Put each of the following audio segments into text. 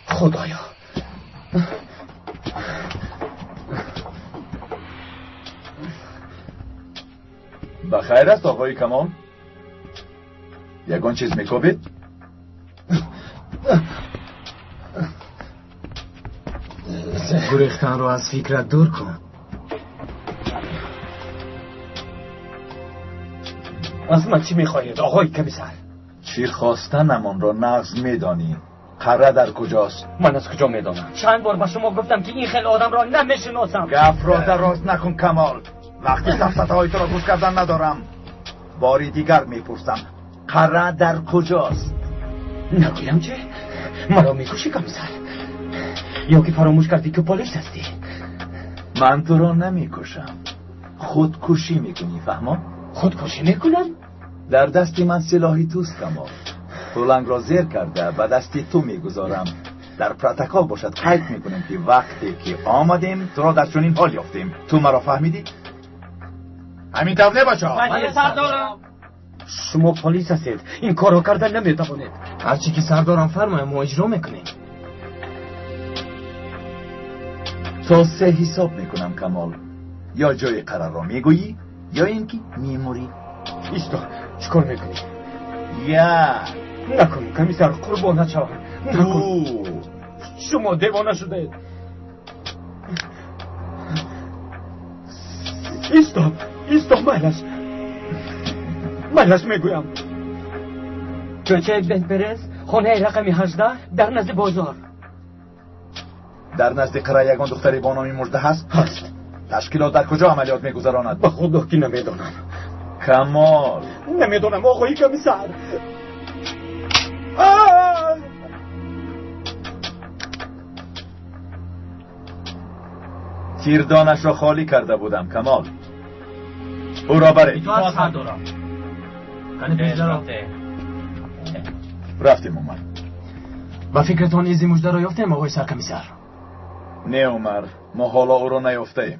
Худоё! Ба хайр аст, оғои Камол? Ягон чиз мекобед? Гурехтанро аз фикрат дур кун. Аз ман чӣ мехоҳед, оғои комиссар? Чӣ хостанамонро нағз медонӣ. Қара дар куҷост? Ман аз куҷо медонам? Чанд бор ба шумо гуфтам, ки ин хел одамро намешиносам. Гапро дароз накун, Камол. Вақти сафсатаҳои туро гӯш кардан надорам. Бори дигар мепурсам, қара дар куҷост? Нагӯям чӣ? Маро мекушӣ, комиссар? Ё ки фаромӯш кардӣ, ки полис ҳастӣ? Ман туро намекушам. Худкушӣ мекунӣ, фаҳмо? Худкушӣ мекунам? Дар дасти ман силоҳи туст, Камол. Тулангро зер карда ба дасти ту мегузорам. Дар протокол бошад қайд мекунем, ки вақте ки омадем, туро дар чунин ҳол ёфтем. Ту маро фаҳмидӣ? Ҳамин тавр не, бачаҳо? Бале, сардорам. Шумо полис ҳастед, ин корро карда наметавонед. Ҳар чӣ ки сардорам фармояд, мо иҷро мекунем. То се ҳисоб мекунам, Камол. Ё ҷои қарарро мегӯӣ, ё ин ки мемурӣ. Исто, чӣ кор мекунӣ? Як. Накун, комиссар, қурбонат шавам. Ду. Шумо девона шудаед. Исто, исто, майлаш. Майлаш мегӯям. Кӯчаи Бентперес, хонаи рақами 18, дар назди бозор. Дар назди қара ягон духтаре бо номи Мужда ҳаст? Ҳаст. Ташкилот дар куҷо амалиёт мегузаронад? Ба худо ки намедонам. Камол. Намедонам, оғои комиссар. Тирдонашро холӣ карда будам, Камол. Ӯро баред. Итоат, сардорам. Кани пеш даро. Рафтем, Умар. Ба фикратон изи Муждаро ёфтем, оғои саркомиссар? Не, Умар, мо ҳоло ӯро наёфтаем.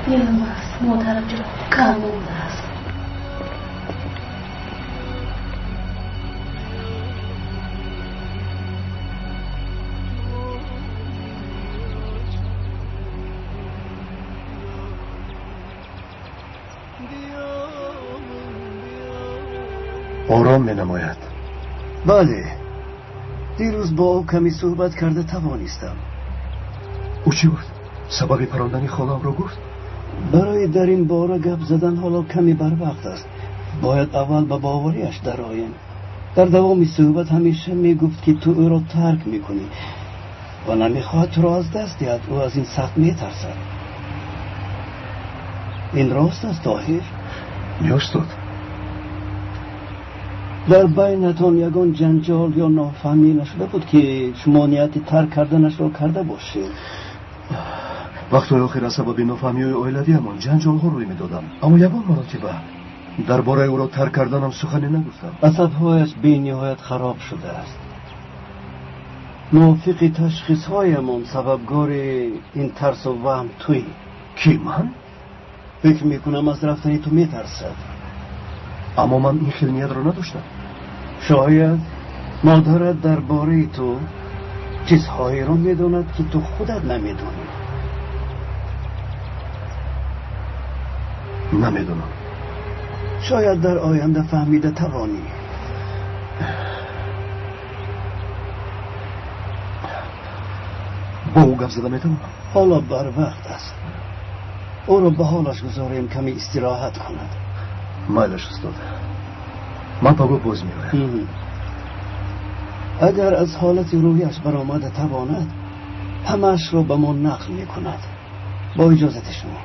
Дилам аст, модарам ҷон, кам мондааст. Ором менамояд. Бале, дирӯз бо ӯ каме суҳбат карда тавонистам. Ӯ чӣ гуфт? Сабаби парондани холамро гуфт? Барои дар ин бора гап задан ҳоло каме барвақт аст. Бояд аввал ба боварияш дароем. Дар давоми суҳбат ҳамеша мегуфт, ки ту ӯро тарк мекунӣ ва намехоҳад туро аз даст диҳад. Ӯ аз ин сахт метарсад. Ин рост аст, Тоҳир? Не, устод. Дар байнатон ягон ҷанҷол ё нофаҳмӣ нашуда буд, ки шумо нияти тарк карданашро карда бошед? Вақтҳои охир аз сабаби нофаҳмиҳои оилавиамон ҷанҷолҳо рӯй медодам, аммо ягон маротиба дар бораи ӯро тарк карданам сухане нагуфтам. Асабҳояш бениҳоят хароб шудааст. Мувофиқи ташхисҳоямон сабабгори ин тарсу ваҳм туӣ. Ки, ман? Фикр мекунам, аз рафтани ту метарсад. Аммо ман ин хел ниятро надоштам. Шояд модарат дар бораи ту чизҳоеро медонад, ки ту худат намедонӣ. Намедонам. Шояд дар оянда фаҳмида тавонӣ. Бо ӯ гап зада метавонам? Ҳоло барвақт аст. Ӯро ба ҳолаш гузорем, каме истироҳат кунад. Майлаш, устод. Ман пагоҳ боз меоям. Агар аз ҳолати рӯҳиаш баромада тавонад, ҳамаашро ба мо нақл мекунад. Бо иҷозати шумо.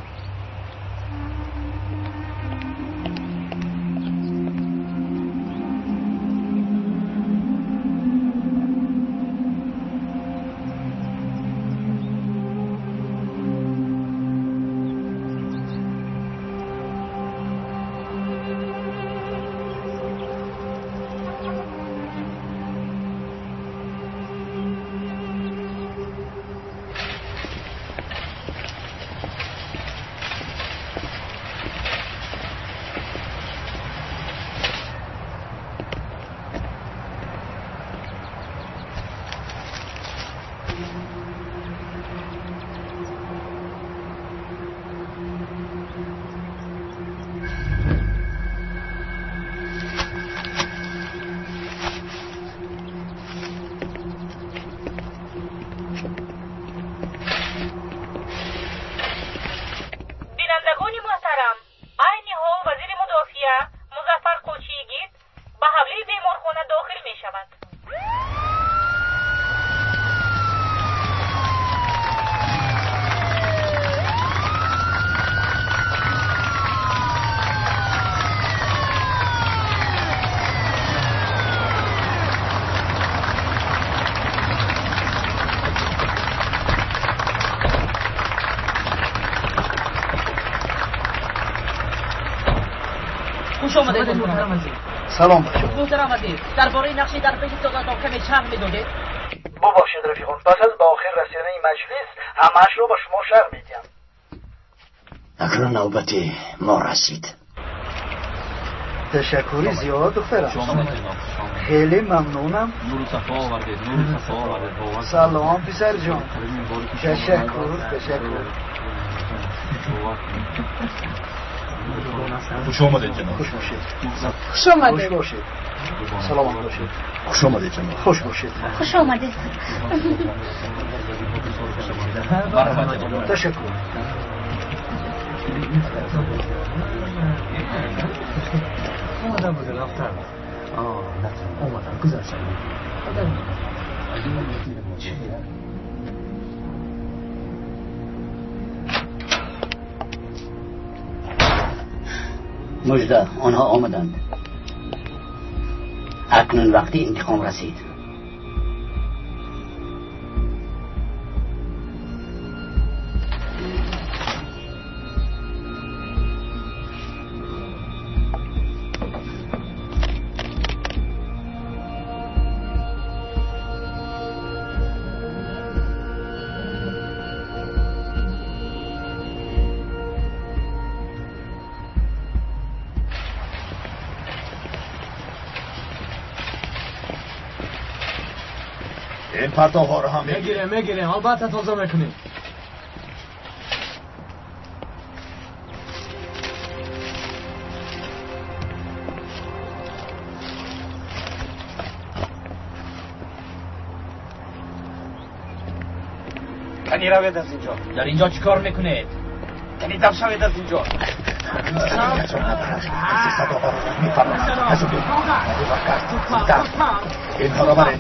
омадед муҳтарам вазир. Салом бачаҳо. Муҳтарам вазир, дар бораи нақши дар пеши созатон каме шарҳ медодед? Бубахшед рафиқон, пас аз ба охир расидани маҷлис ҳамаашро ба шумо шарҳ медиҳам. Акнун навбати мо расид. Ташаккури зиёд, духтарам. Хеле мамнунам. Нуру сафо овардед, нуру сафо овардед. Салом, писарҷон. Ташаккур, ташаккур. Хуш омадед, ҷаноб. Хуш бошед. Хуш омадед. Хуш бошед. Саломат бошед. Хуш омадед, ҷаноб. Хуш бошед. Хуш омадед. Ташаккур. Омадам, буд рафтан. Омадам, гузаштам. Мужда, онҳо омаданд. Акнун вақти интиқом расид. این پرتوها رو هم میگیریم، میگیریم، البته تازه میکنیم. کنی روید از اینجا. در اینجا چیکار میکنید؟ کنی دم شوید از اینجا. اینها را برید.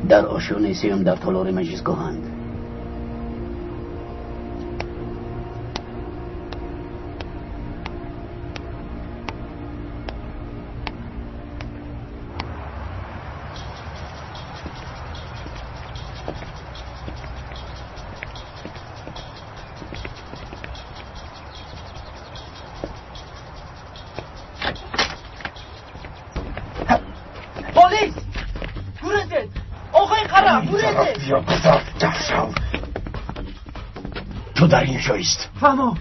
در آشیانه سیوم در تالار مجلسگاهند. پلیس! گریزید! آقای قرم، گریزید! بیا بزار در شو. تو در اینجا ایست. فهمو.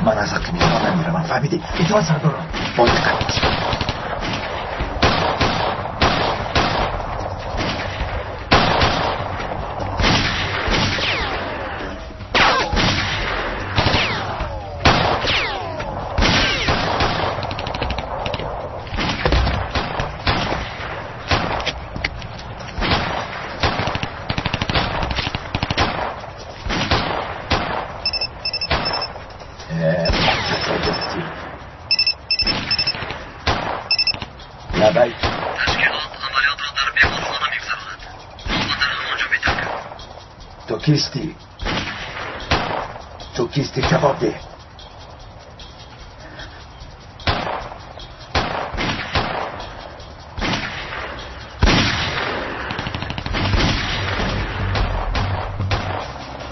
من از حق میزبان نمیروم، فهمیدی؟ ایتوان سرداران با دقت باش. تو کیستی؟ تو کیستی؟ جواب ده.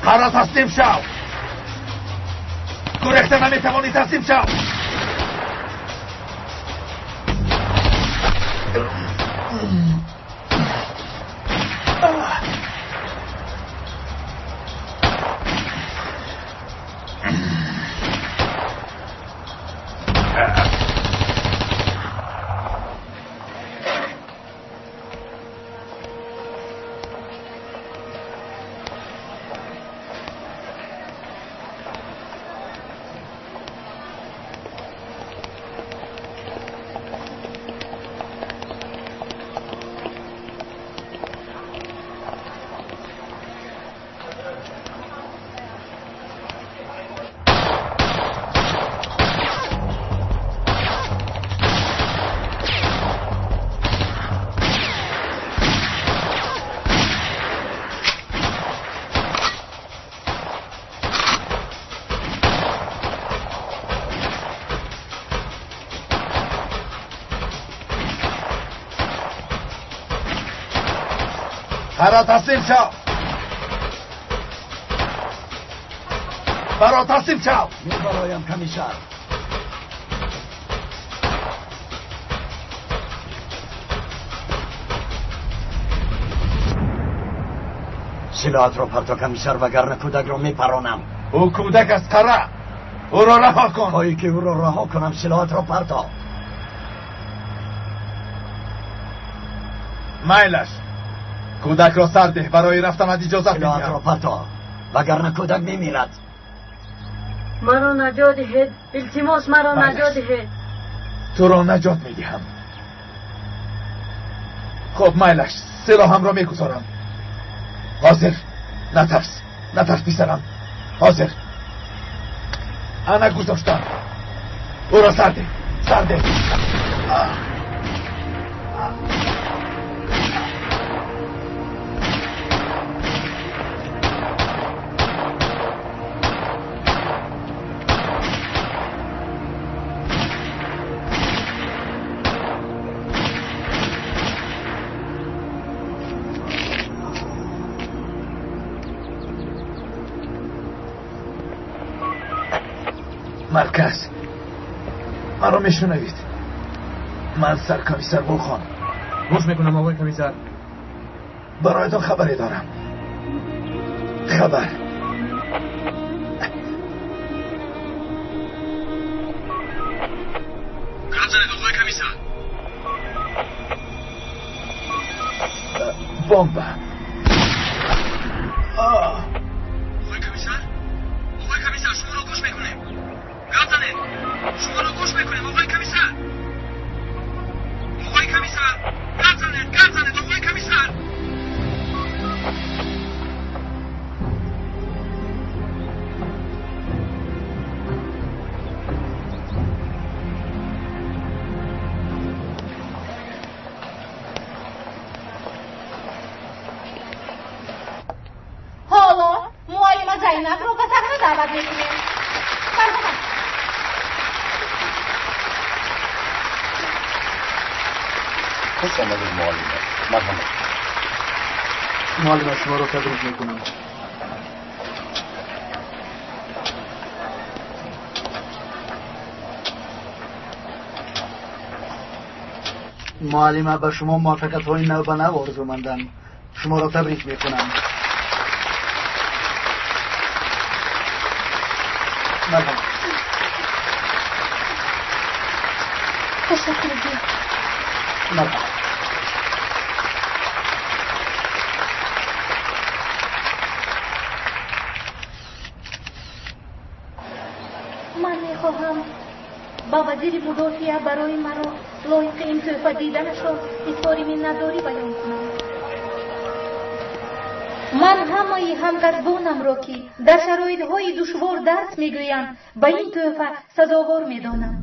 قرار تسلیم شو. Гурехта наметавонӣ, таслим шав. Баро таслим шав. Баро таслим шав. Мебароям, комиссар. Силоҳатро парто, комиссар, вагарна кӯдакро мепаронам. Ӯ кӯдак аст, қара. Ӯро раҳо кун. Хоҳӣ ки ӯро раҳо кунам, силоҳатро парто. Майлаш. Кӯдакро сар деҳ, барои рафтанат иҷозат медиҳам. Силоҳатро парто, вагарна кӯдак мемирад. Маро наҷот диҳед, илтимос, маро наҷот диҳед. Туро наҷот медиҳам. Хуб, майлаш, силоҳамро мегузорам. Ҳозир, натарс, натарс, писарам. Ҳозир. Ана гузоштам. Ӯро сар деҳ, сар деҳ. Марказ, маро мешунавед? Ман саркомиссар Гулхон. Гӯш мекунам, оқои комиссар. Бароятон хабаре дорам. Хабар. Гап занед, оқои комиссар. Бомба. Оқои комиссар? Оқои комиссар, шуморо гӯш мекунем. Гап занед. Шуморо гӯш мекунем, оқои комиссар. Оқои комиссар, гап занед, гап занед, оқои комиссар. Ҳоло муаллима Зайнабро ба саҳна даъват мекунем. Марҳамат. Хуш омадед, муаллима. Марҳамат. Муаллима, шуморо табрик мекунам. Муаллима, ба шумо муваффақиятҳои нав ба нав орзумандам. Шуморо табрик мекунам. Марҳамат. Ташаккур зиёд. Марҳамат. Ман мехоҳам ба вазири мудофиа барои маро лоиқи ин тӯҳфа диданашро изҳори миннатдорӣ баён кунам. Ман ҳамаи ҳамкасбонамро, ки дар шароитҳои душвор дарс мегӯянд, ба ин тӯҳфа сазовор медонам.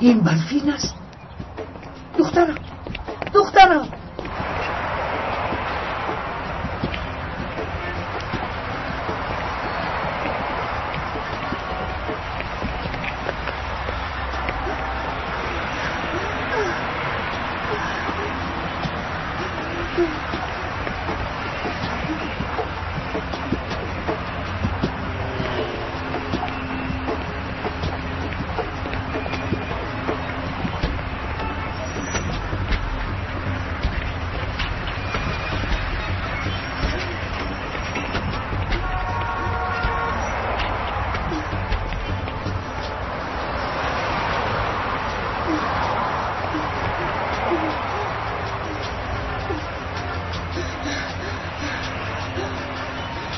Ин Барфин аст. Духтарам, духтарам.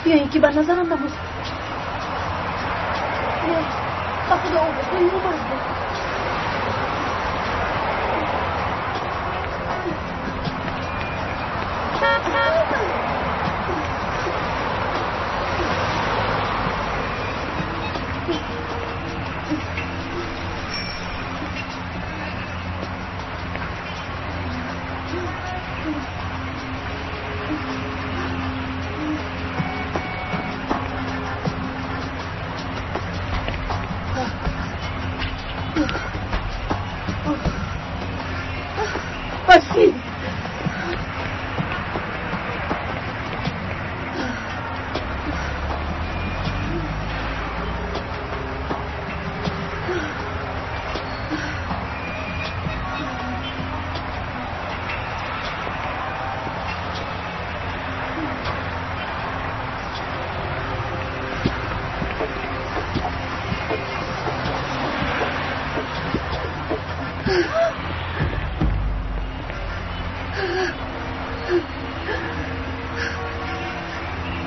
Ё ин ки ба назарам набуд. Не, ба худо, овозҳои ӯ боз буд. Барфин!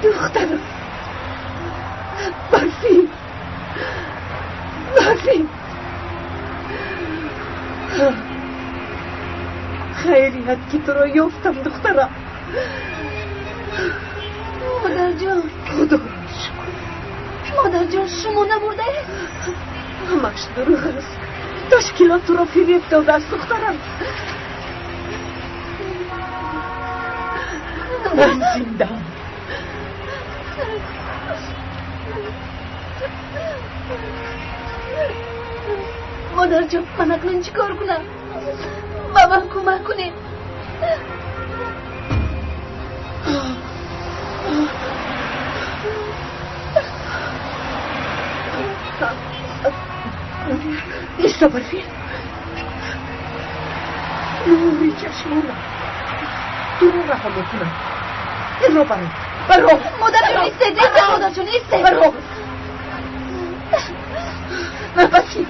Духтарам! Барфин! Барфин! Хайрият, ки туро ёфтам, духтарам. Модарҷон! Худоро шукр. Модарҷон, шумо намурдаед? Ҳамаш дурӯғ аст. Ташкилот туро фиреб додааст, духтарам. Ман зиндаам. Модарҷон, ман акнун чӣ кор кунам? Ба ман кӯмак кунед. Исто, Барфин. Нури чашмонам. Туро раҳо мекунам. Инро баро. Баро. Модарҷон, истед, истед, модарҷон, истед. Баро. Барфин.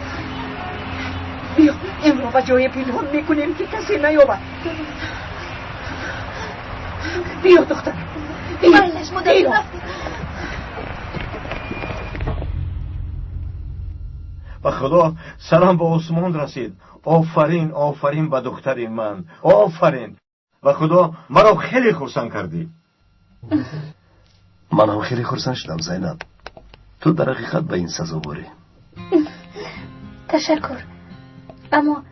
Биё, инро ба ҷое пинҳон мекунем, ки касе наёбад. Биё, духтарам. Биё. Майлаш, модарҷон. Биё. Ба худо, сарам ба осмон расид. Офарин, офарин ба духтари ман, офарин. Ба худо, маро хеле хурсанд кардӣ. Ман ҳам хеле хурсанд шудам, Зайнаб. Ту дар ҳақиқат ба ин сазоворӣ. Ташаккур, аммо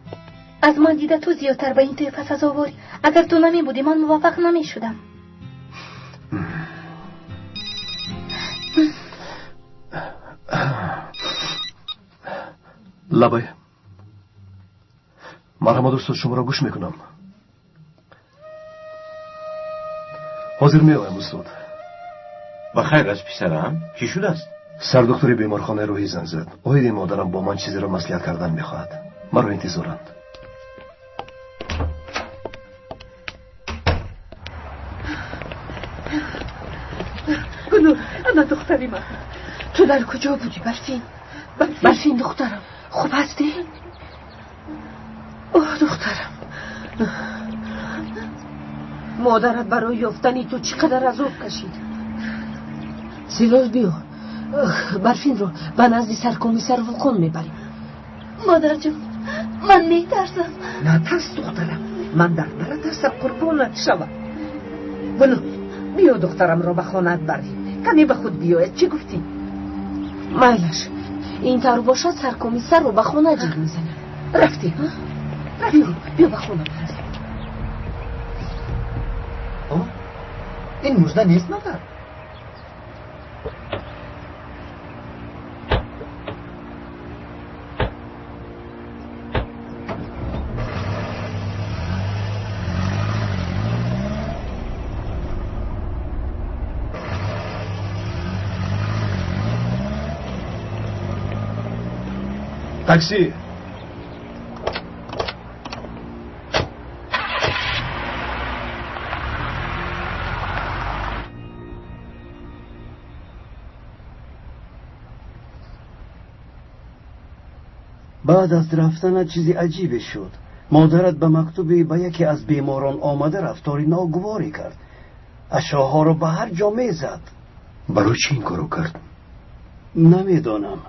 аз ман дида ту зиёдтар ба ин тӯҳфа сазоворӣ. Агар ту намебудӣ, ман муваффақ намешудам. Лабай, марҳамат устод, шуморо гӯш мекунам. Ҳозир меоям, устод. Ба хайр аст, писарам? Чӣ шудааст? Сардухтури беморхонаи рӯҳӣ занг зад. Оиди модарам бо ман чизеро маслиҳат кардан мехоҳад. Маро интизоранд. Гунур, ана духтари ман. Ту дар куҷо будӣ, Барфин? Барфин, духтарам, хуб ҳастӣ? Оҳ, духтарам, модарат барои ёфтани ту чӣ қадар азоб кашид. Зилол, биё, Барфинро ба назди саркомиссар Вулқон мебарем. Модарҷон, ман метарсам. Натарс, духтарам, ман дар барат ҳастам, қурбонат шавам. Гунур, биё, духтарамро ба хонаат барем, каме ба худ биёяд. Чӣ гуфтӣ? Майлаш, ин тавр бошад, саркомиссарро ба хона ҷеғ мезанем. Рафтем, биё ба хона бирасем. Ин мужда нест магар? Такси! Баъд аз рафтанат чизи аҷибе шуд. Модарат ба мактуби ба яке аз беморон омада рафтори ногуворӣ кард. Ашёҳоро ба ҳар ҷо мезад. Барои чӣ ин корро кард? Намедонам.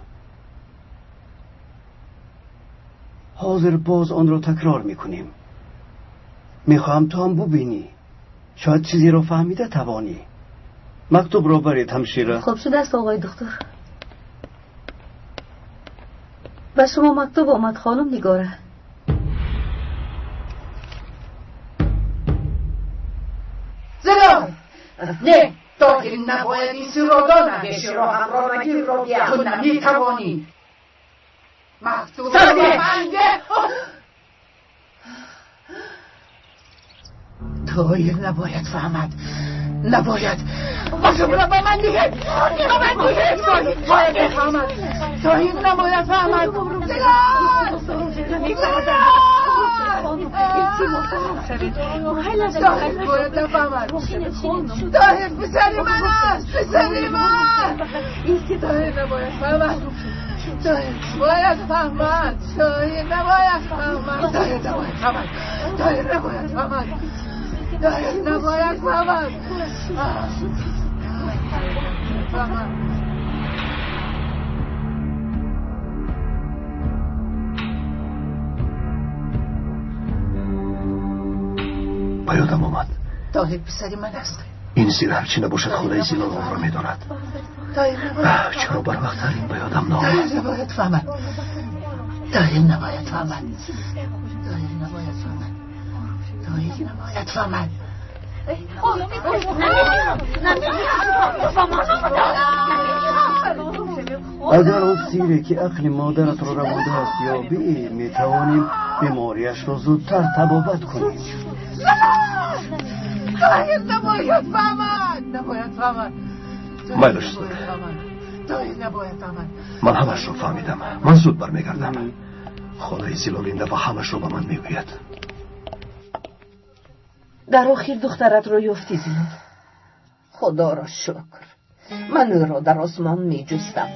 Ҳозир боз онро такрор мекунем. Мехоҳам ту ҳам бубинӣ. Шояд чизеро фаҳмида тавонӣ. Мактубро баред, ҳамшира. Хуб шудааст, оғои духтур. Ба шумо мактуб омад, хонум Нигора. Зилол! Не, Тоҳир набояд ин сирро донад. Беширо ҳамроҳ нагир, Робия. Ту наметавонӣ. Мактуб тоҳир набояд фаҳмад. Набояд. Мактубро ба ман диҳед. Ба ман диҳед. Тоҳир бояд бифаҳмад. Тоҳир набояд фаҳмад. Зилол! Тоҳир бояд нафаҳмад. Тоҳир писари ман аст. Писари ман. Тоҳир набояд фаҳмад. Тоҳир бояд фаҳмад. Тоҳир набояд фаҳмад. Тоҳир набояд фаҳмад. Тоҳир набояд фаҳмад. Тоҳир набояд фаҳмад. Фаҳмад. Ба ёдам омад. Тоҳир писари ман аст. Ин сир ҳарчи набошад, холаи Зилол онро медонад. Чаро барвақттар ин ба ёдам наомад? Тоҳир набояд фаҳмад. Тоҳир набояд фаҳмад. Тоҳир набояд фаҳмад. Тоҳир набояд фаҳмад. Агар он сире ки ақли модаратро рабудааст ёбӣ, метавонем бемориашро зудтар табобат кунем. Тоҳир набояд фаҳмад. Набояд фаҳмад. Майлаш, Тоҳир набояд фаҳмад. Ман ҳамашро фаҳмидам. Ман зуд бармегардам. Холаи Зилол ин дафъа ҳамашро ба ман мегӯяд. Дар охир духтаратро ёфтӣ, Зилол. Худоро шукр. Ман ӯро дар осмон меҷустам,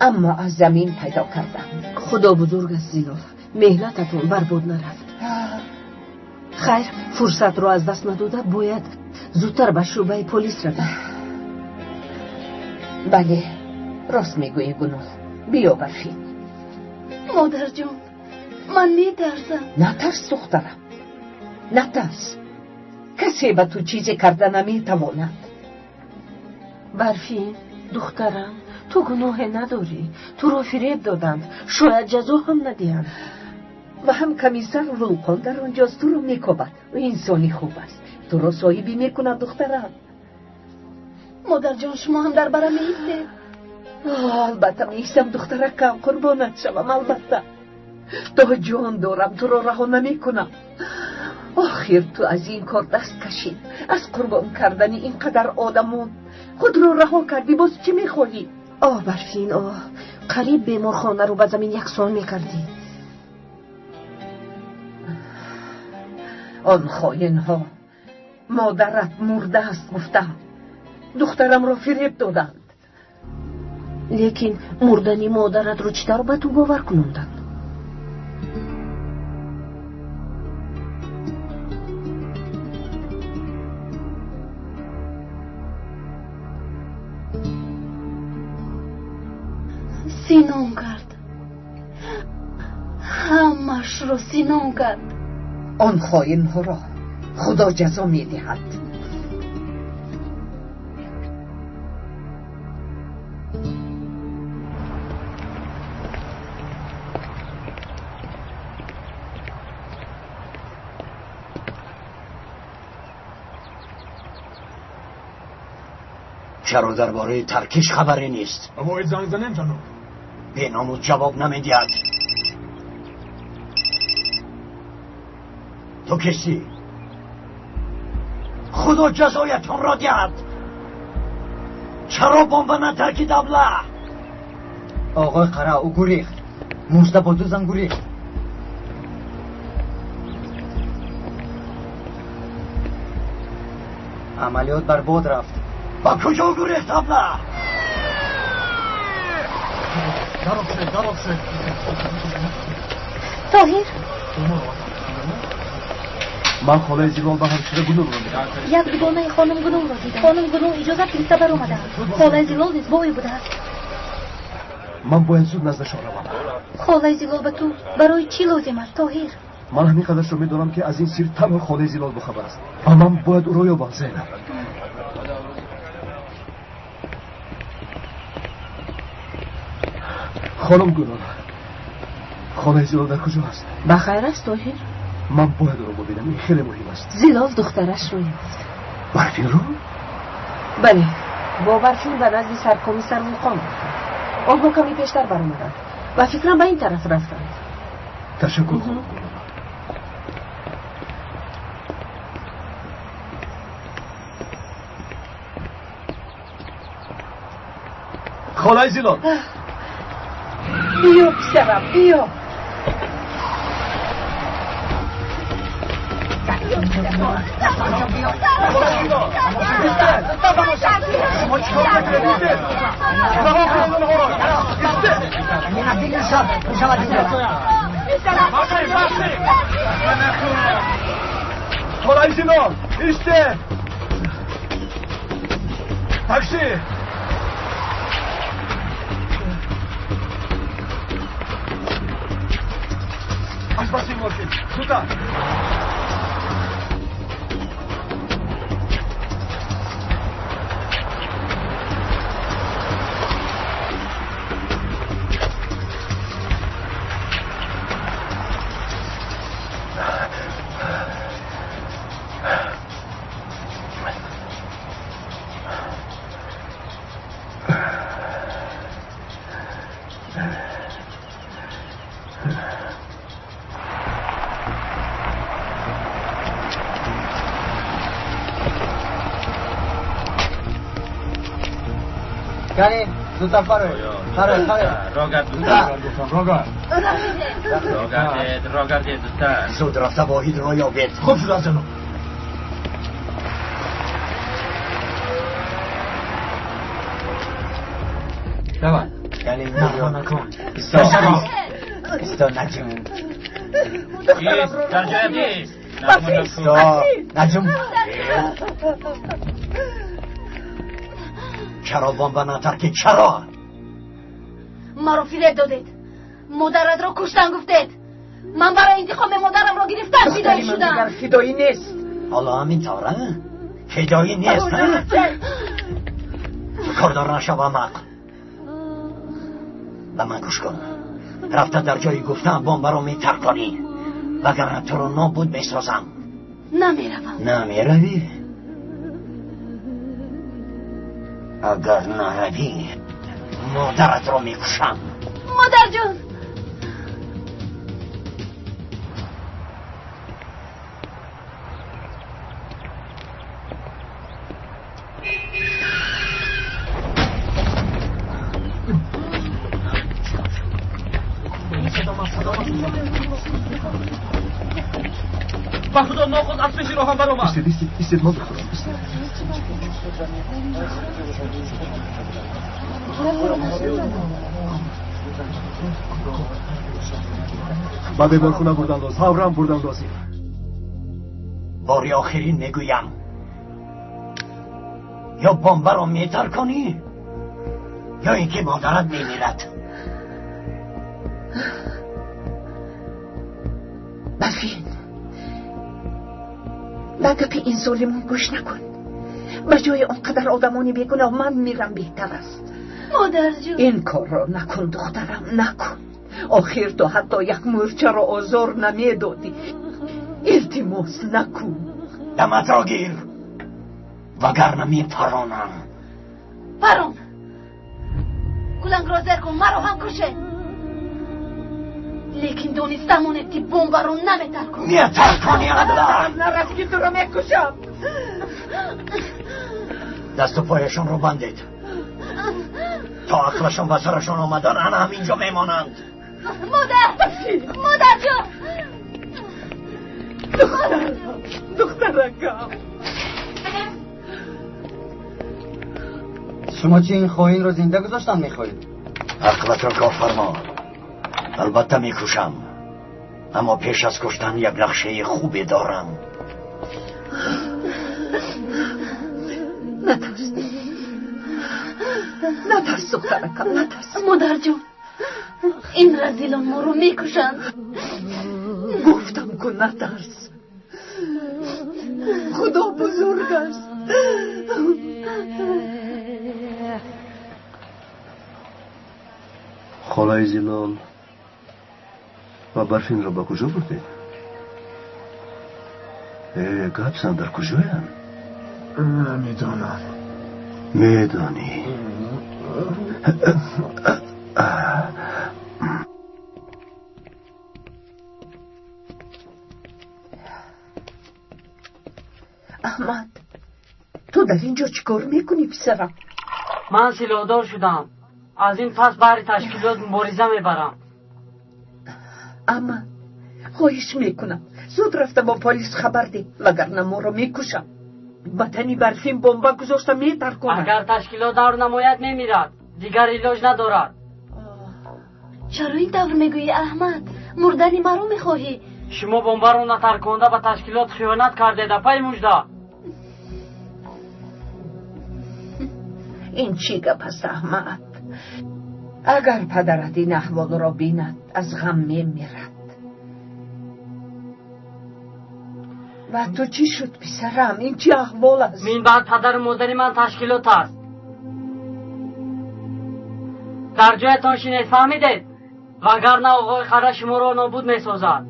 аммо аз замин пайдо кардам. Худо бузург аст, Зилол. Меҳнататон барбод нарафт. Хайр, фурсатро аз даст надода, бояд зудтар ба шӯъбаи полис равем. Бале, рост мегӯӣ, Гунул. Биё, Барфин. Модарҷон, ман метарсам. Натарс, духтарам, натарс. Касе ба ту чизе карда наметавонад. Барфин, духтарам, ту гуноҳе надорӣ. Туро фиреб доданд, шояд ҷазо ҳам надиҳанд. Ва ҳам комиссар Вулқон дар он ҷост, туро мекобад. Ӯ инсони хуб аст, туро соҳибӣ мекунад, духтарам. Модарҷон, шумо ҳам дар бара меистед? Албатта меистам, духтаракам, қурбонат шавам, албатта. То ҷон дорам, туро раҳо намекунам. Охир ту аз ин кор даст кашид, аз қурбон кардани ин қадар одамон худро раҳо кардӣ, боз чӣ мехоҳӣ? Оҳ, Барфин, оҳ, қариб беморхонаро ба замин яксон мекардӣ. Он хоинҳо модарат мурдааст гуфтам, духтарамро фиреб доданд. Лекин мурдани модаратро чӣ тавр ба ту бовар кунонданд? Синон кард, ҳамашро синон кард. Он хоинҳоро худо ҷазо медиҳад. چرا درباره ترکش خبری نیست؟ باید زنگ زنیم جناب. به ناموس جواب نمیدهد. تو کسی؟ خدا جزایتان را دهد. چرا بمب نترکید ابله؟ آقای قره او گریخت. مژده با دو زن گریخت. عملیات بر باد رفت. با کجا گریخت ابله؟ тоҳир. Ман холаи Зилол ба ҳамшира Гунурро медам. Як дугонаи хонум Гунурро дидам. Хонум Гунур иҷозат гирифта баромадаанд. Холаи Зилол низ бо ӯ будааст. Ман бояд зуд наздашон равам. Холаи Зилол ба ту барои чӣ лозим аст, Тоҳир? Ман ҳамин қадаршро медонам, ки аз ин сир танҳо холаи Зилол бохабар аст ва ман бояд ӯро ёбам. Зайнаб, хонум Гунур, холаи Зилол дар куҷо аст? Ба хайр аст, Тоҳир. Ман бояд ӯро бибинам, ин хеле муҳим аст. Зилол духтарашро ёфт. Барфинро? Бале, бо Барфин ба назди саркомиссар Вулқон рафтанд. Онҳо каме пештар баромаданд. Ба фикрам, ба ин тараф рафтанд. Ташаккур, хонум Гунур. Холаи Зилол! Биё, писарам, биё. холаи Зилол, истед! Такси! Аз паси мошин, зудтар! یعنی زودتر فرار فرار فرار. راگرد را گردید زودتر. زود رفته واحد را یابید. خوب شد از جناب. یعنی نخوا نکن. استا استا نجم. ایست در جایت ایست. استا نجم. چرا بمب نترکید؟ چرا؟ Маро фиреб додед. Модаратро куштан гуфтед. Ман барои интиқоми модарамро гирифтан фидоӣ Духтари ман шудам. дигар фидоӣ нест. ҳоло ҳамин тавр, а? Фидоӣ нест, а? Ту кордор нашав, аҳмақ. Ба ман гӯш кун. Рафта дар ҷои гуфтаам бомбаро метарконӣ, вагарна туро нобуд месозам. Намеравам. Намеравӣ? Агар наравӣ, модаратро мекушам. Модарҷон! Ба худо, нохост аз пеши роҳам баромад. Истед, истед, истед, ман духтурам, истед. Ба беморхона бурдан лозим, фавран бурдан лозим. Бори охирин мегӯям: ё бомбаро метарконӣ, ё ин ки модарат мемирад. Барфин, ба гапи ин золимон гӯш накун. Ба ҷои он қадар одамони бегуноҳ ман мирам беҳтар аст. Модарҷон! Ин корро накун, духтарам, накун. Охир ту ҳатто як мӯрчаро озор намедодӣ. Илтимос, накун. Даматро гир, вагарна мепаронам. Парон, кулангро зер кун, маро ҳам куше, лекин дониста монед, ки бомбаро наметарконам. Метарконӣ, Адлан. Нарас, ки туро мекушам. Дасту пояшонро бандед, то ақлашон ба сарашон омадан ана ҳаминҷо мемонанд. Модар, модарҷон! Духтарам, духтаракам! Шумо чӣ, ин хоинро зинда гузоштан мехоҳед? Ақлатро кор фармо. Албатта мекушам, аммо пеш аз куштан як нақшаи хубе дорам. Натарс, натарс, духтаракам, натарс. Модарҷон, ин разилон моро мекушанд. Гуфтам ку, натарс, Худо бузург аст. Холаи Зилол ва Барфинро ба куҷо бурдед? Э, гап зан, дар куҷоянд? Намедонам. Медонӣ. Аҳмад, ту дар ин ҷо чӣ кор мекунӣ, писарам? Ман силоҳдор шудам, аз ин пас баҳри ташкилот мубориза мебарам. Аҳмад, хоҳиш мекунам, зуд рафта бо полис хабар деҳ, вагарна моро мекушам. Ба тани Барфин бомба гузошта метарконад. Агар ташкилот давр намояд, мемирад, дигар илоҷ надорад. Чаро ин тавр мегӯӣ, Аҳмад? Мурдани маро мехоҳӣ? Шумо бомбаро натарконда ба ташкилот хиёнат кардед, апаи Мужда. Ин чӣ гап аст, Аҳмад? Агар падарат ин аҳволро бинад, аз ғам мемирад. Ва ту чӣ шуд, писарам? Ин чӣ аҳвол аст? Мин баъд падару модари ман ташкилот аст. Дар ҷоятон шинед, фаҳмидед? Вагарна оғои қара шуморо нобуд месозад.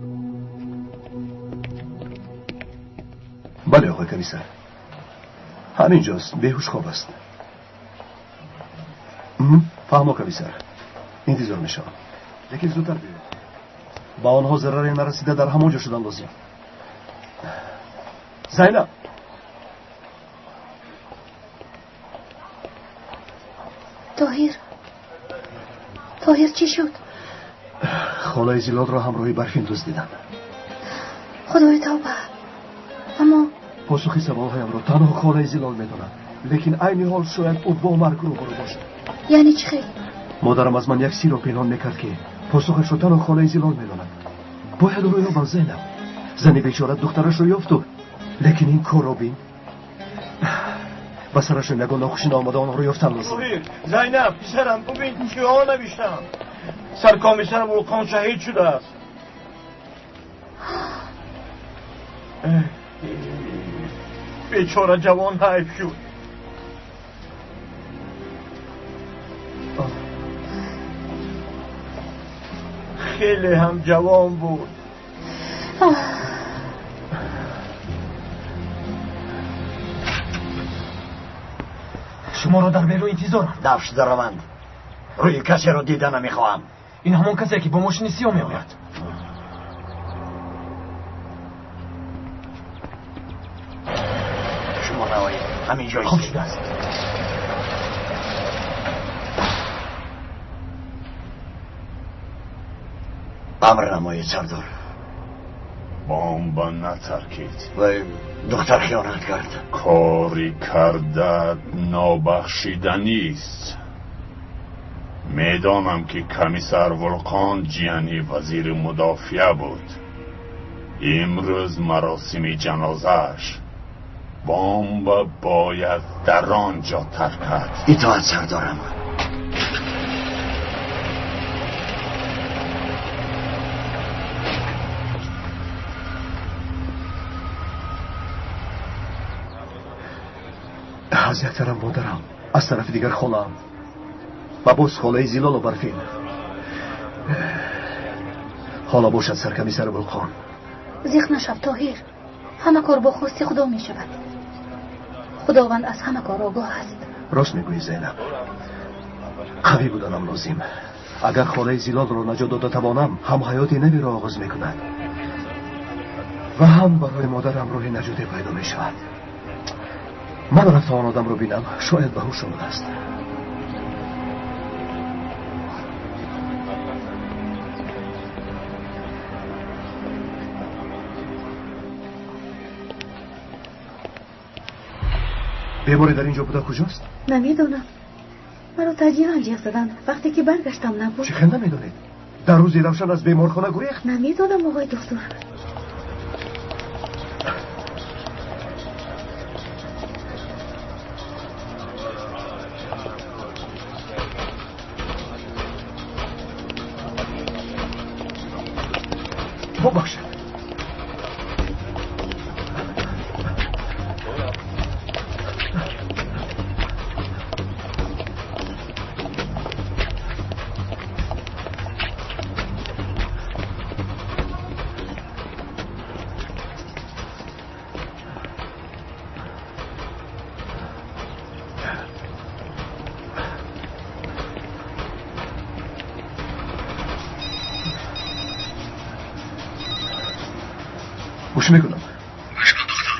Бале, оғои комиссар, ҳамин ҷост, беҳуш хоб аст. Фаҳмо, комиссар, интизор мешавам, лекин зудтар биёед. Ба онҳо зараре нарасида дар ҳамон ҷо шудан лозим. Зайнаб! Тоҳир, Тоҳир, чӣ шуд? Холаи Зилолро ҳамроҳи Барфин дуздиданд. Худои тавба! Аммо посухи саволҳоямро танҳо холаи Зилол медонад, лекин айни ҳол шояд ӯ бо марг рӯбарӯ бошад. Яъне чӣ хел? Модарам аз ман як сирро пинҳон мекард, ки посухашро танҳо холаи Зилол медонад. Бояд ӯро ёбам, Зайнаб. Зани бечора духтарашро ёфту, лекин ин корро бин, ба сарашон ягон нохушӣ наомада, онҳоро ёфтан лозим. Зайнаб, писарам, бубин чиҳо навиштам. Саркомиссар Вулқон шаҳид шудааст. Бечора ҷавон ҳайф шуд. Хеле ҳам ҷавон буд. Шуморо дар берун интизорам. Дафш дараванд, рӯи касеро дида намехоҳам. Ин ҳамон касе, ки бо мошини сиёҳ меояд. Шумо наоед, ҳамин ҷо хуб шудааст. Амр намоед, сардор. Бомба натаркид. Вай, духтар хиёнат кард. Кори кардат нобахшиданист. Медонам, ки комиссар Вулқон ҷияни вазири мудофиа буд. Имрӯз маросими ҷанозааш, бомба бояд дар он ҷо таркад. Итоат, сардорам. Аз як тараф модарам, аз тарафи дигар холаам ва боз холаи Зилолу Барфин. Ҳоло бошад саркамисари Вулқон. Зиқ нашав, Тоҳир, ҳама кор бо хости Худо мешавад. Худованд аз ҳама кор огоҳ аст. Рост мегӯӣ, Зайнаб, қавӣ буданам лозим. Агар холаи Зилолро наҷот дода тавонам, ҳам ҳаёти навиро оғоз мекунад ва ҳам барои модарам роҳи наҷоте пайдо мешавад. Ман рафта он одамро бинам, шояд ба ҳуш омадааст. Беморе дар ин ҷо буда куҷост? Намедонам. Маро таҷиҳан ҷиғ заданд. Вақте ки баргаштам, набуд. Чӣ хел намедонед? Дар рӯзи равшан аз беморхона гурехт? Намедонам, оғои духтур. Бубахшед. Гӯш мекунам. Гӯш кун, доктор.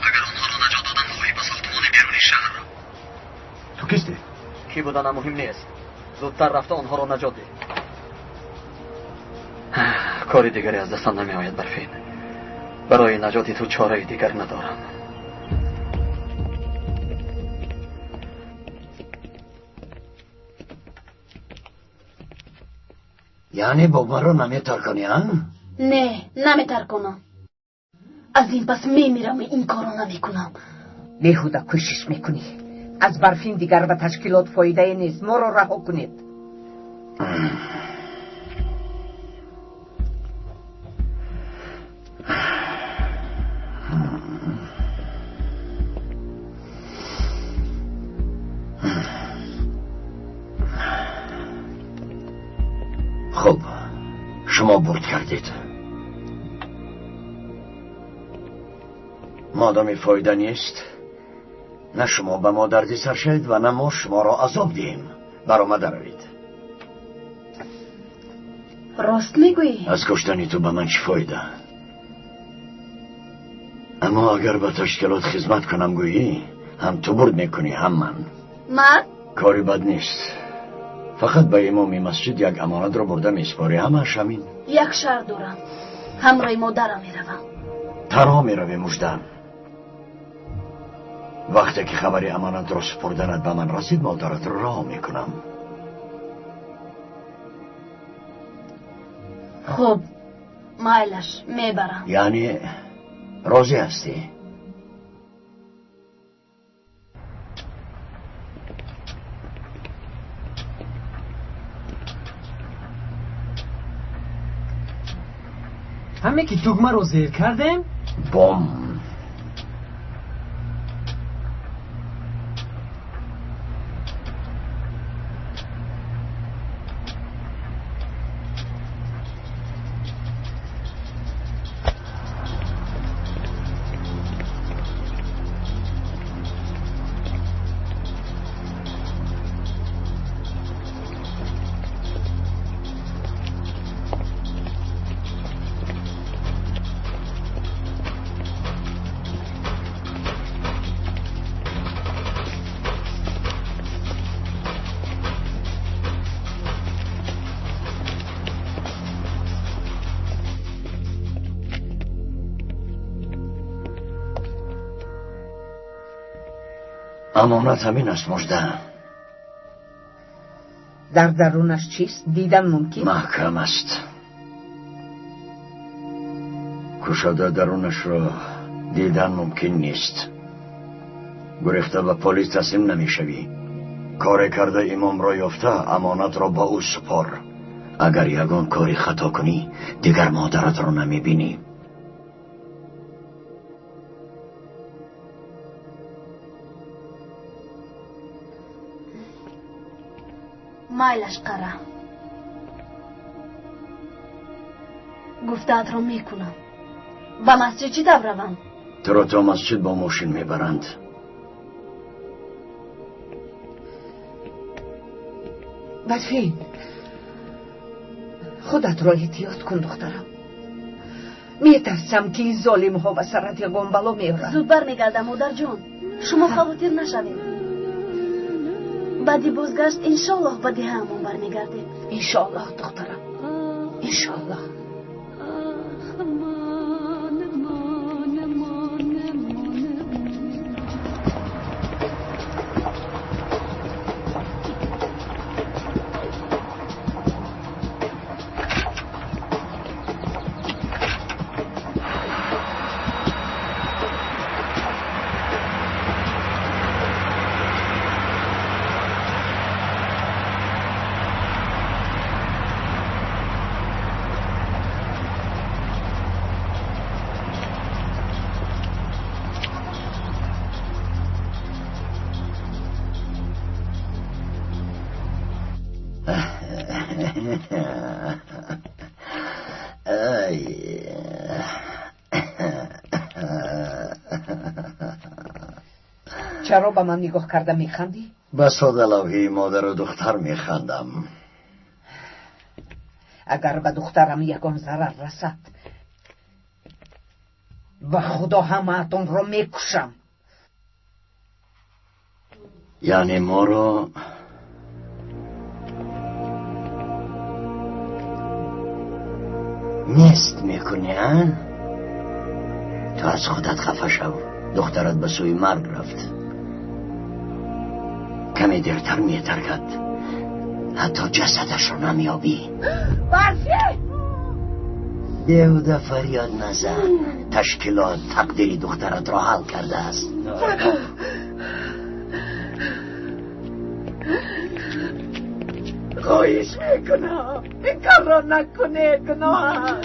Агар онҳоро наҷот додан хоҳӣ, ба сохтмони берунии шаҳр рав. Ту кистӣ? Кӣ буданам муҳим нест. Зудтар рафта онҳоро наҷот деҳ. Кори дигаре аз дастам намеояд, Барфин. Барои наҷоти ту чораи дигар надорам. Яъне бо маро наметарконӣ, а? Не, наметарконам. Аз ин пас мемирам, ин корро намекунам. Беҳуда кӯшиш мекунӣ. Аз Барфин дигар ба ташкилот фоидае нест. Моро раҳо кунед. Хуб, шумо бурд кардед. Модоми фоида нест, на шумо ба мо дарди сар шавед ва на мо шуморо азоб диҳем. Баромада равед. Рост мегӯӣ? Аз куштани ту ба ман чӣ фоида? Аммо агар ба ташкилот хизмат кунам гӯӣ, ҳам ту бурд мекунӣ, ҳам ман. Ман? Кори бад нест. Фақат ба имоми масҷид як амонатро бурда месупорӣ, ҳамааш ҳамин. Як шарт дорам. Ҳамроҳи модарам меравам. Танҳо меравӣ, Мужда. Вақте ки хабари амонатро супурданат ба ман расид, модаратро раҳо мекунам. Хуб, майлаш, мебарам. Яъне розӣ ҳастӣ? Ҳаме ки тугмаро зер кардем, бом. Амонат ҳамин аст, Мужда. Дар дарунаш чист? Дидан мумкин? Маҳкам аст. Кушода дарунашро дидан мумкин нест. Гурехта ба полис таслим намешавӣ. Коре карда имомро ёфта амонатро ба ӯ супор. Агар ягон кори хато кунӣ, дигар модаратро намебинӣ. Майлаш, қара, гуфтаатро мекунам. Ба масҷид чӣ тавр равам? Туро то масҷид бо мошин мебаранд. Барфин, худатро эҳтиёт кун, духтарам. Метарсам, ки ин золимҳо ба сарат ягон бало меоранд. Зуд бармегардам, модарҷон, шумо хавотир нашавед. Баъди бозгашт иншоаллоҳ ба деҳаамон бармегардем. Иншоаллоҳ, духтарам, иншоаллоҳ. Чаро ба ман нигоҳ карда механдӣ? Ба содалавҳии модару духтар механдам. Агар ба духтарам ягон зарар расад, ба Худо ҳамаатонро мекушам. Яъне моро нест мекунӣ, а? Ту аз худат хафа шав. Духтарат ба сӯи марг рафт. Каме дертар метаркад, ҳатто ҷасадашро намеёбӣ. Барфин! Беҳуда фарёд назан. Ташкилот тақдири духтаратро ҳал кардааст. Хоҳиш мекунам, ин корро накунед, гуноҳ аст.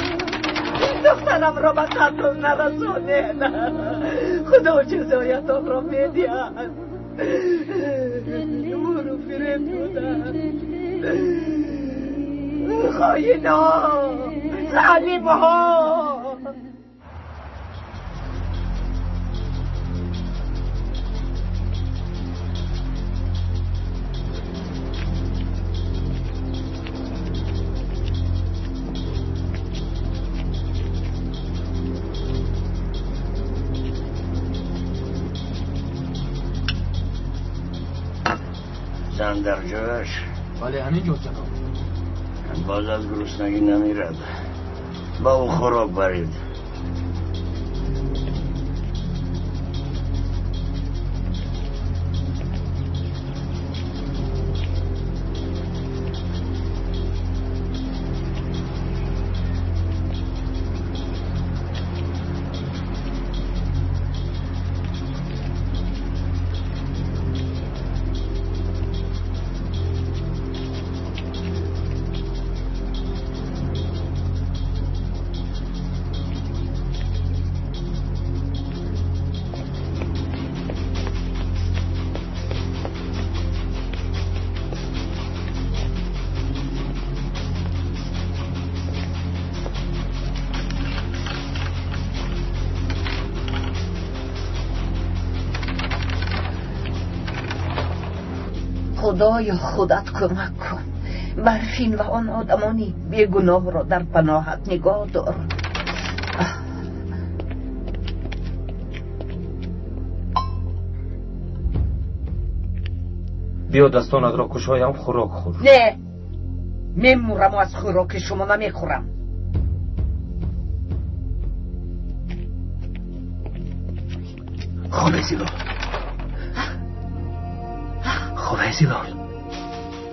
Духтарамро ба қатл нарасонед. Худо ҷазоятонро медиҳад. Муру фиреб буданд. Хоино, залимҳо. زن در جایش؟ بله، همین جا جناب. باز از گرسنگی نمیرد. با او خوراک برید. Худоё, худат кӯмак кун. Барфин ва он одамони бегуноҳро дар паноҳат нигоҳ дор. Биё, дастонатро кушоям, хӯрок хӯр. Не, мемураму аз хӯроки шумо намехӯрам. Холаи Зилол, холаи Зилол.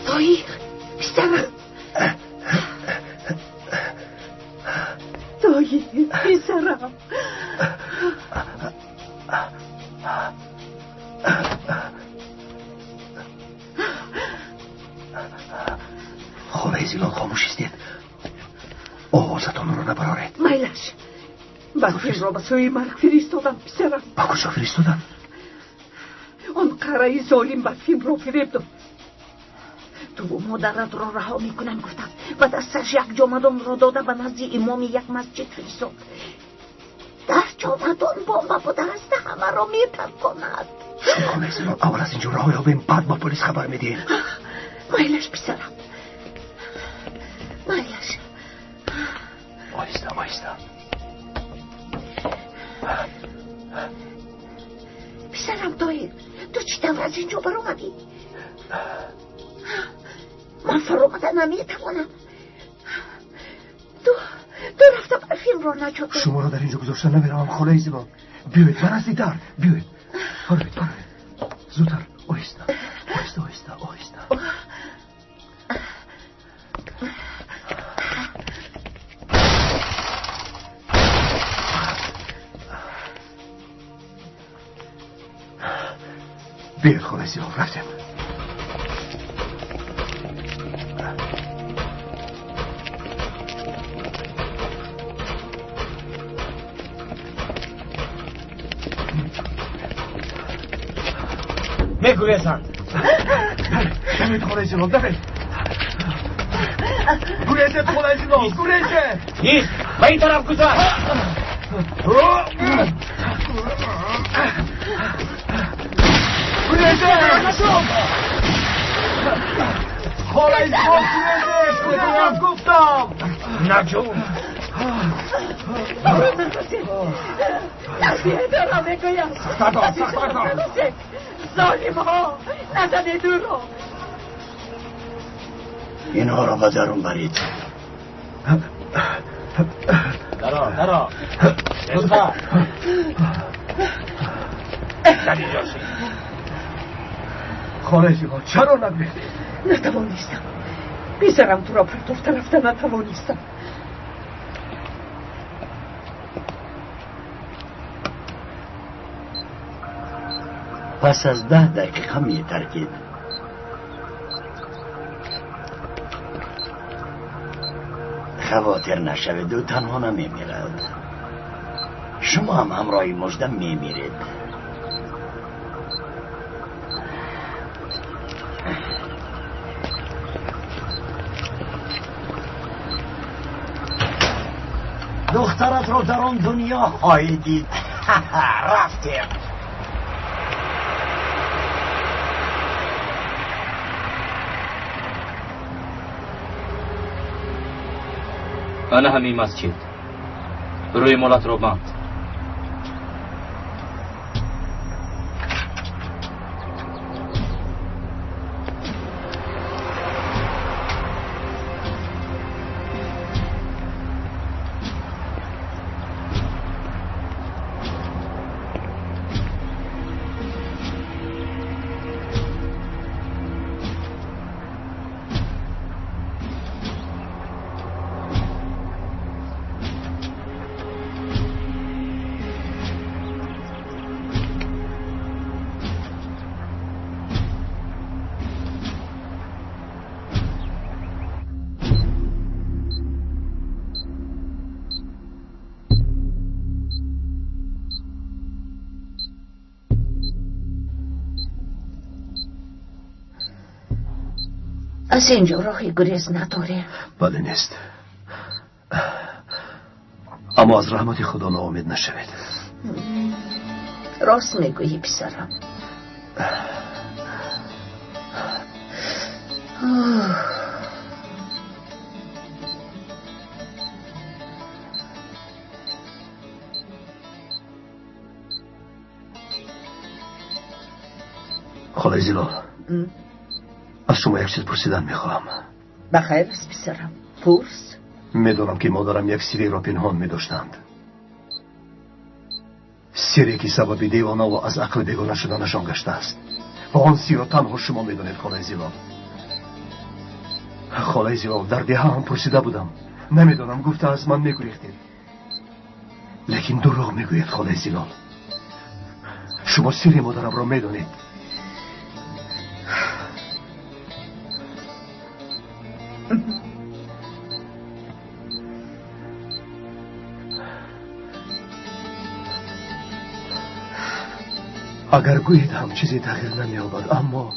Тоҳир, писарам. Тоҳир, писарам. Холаи Зилол, хомӯш истед, овозатонро набароред. Майлаш, Барфинро ба сӯи марг фиристодам, писарам. Ба куҷо фиристодам? Он қараи золим Барфинро фиреб дод. Туву модаратро раҳо мекунам гуфтам. Ба дасташ як ҷомадонро дода ба назди имоми як масҷид фиристод. Дар ҷомадон бомба будааст, ҳамаро метарконад. Холаи Зилол, аввал аз инҷо раҳо ёбем, баъд ба полис хабар медиҳем. Майлаш, писарам. наметавонам. Ту рафта Барфинро наҷот деҳ. Шуморо дар инҷо гузошта намеравам, холаи Зилол. Биёед ба назди дар, биёед. Бароед, бароед. Зудтар, оҳиста, оҳиста, оҳиста, оҳиста. Биёед, холаи Зилол, рафтем. Мегурезанд. Давид, холаи Зилол, давид. Гурезед, холаи Зилол, гурезед. Ист, ба ин тараф гузар. Гурезед! Холаи Зилол, гурезед! Гурезед, гуфтам. Наҷум. Тарбия мегӯям. Сахтар дор, сахтар дор. Золимҳо, назанед ӯро. اینها را به درون برید. درا، درا. زودتر. در اینجا شید. خاله زیبا، چرا نگریختی؟ نتوانستم پسرم، تو را پرتofte رفته نتوانستم. پس از 10 دقیقه می ترکید. خواطر نشوید، او تنها نمی میرد. شما هم همراه مژده می میرید. دخترت رو در آن دنیا خواهی دید. رفتیم. انا همین مسجد روی مولات رو بند. از اینجا راهی گریز نداره. بله نیست، اما از رحمت خدا ناامید نشوید. راست میگویی پسرم. خاله زیلال، از شما یک چیز پرسیدن میخواهم. بخیر است پسرم، پرس. میدانم که مادرم یک سری را پنهان میداشتند، سری که سبب دیوانه و از عقل بیگانه شدنشان گشته است و آن سیر را تنها شما میدانید خاله زیلال. خاله زیلال، در ده هم پرسیده بودم، نمیدانم، گفته از من میگریختید، لیکن دروغ میگوید خاله زیلال. شما سیر مادرم را میدانید. اگر گویید هم چیزی تغییر نمی‌یابد، اما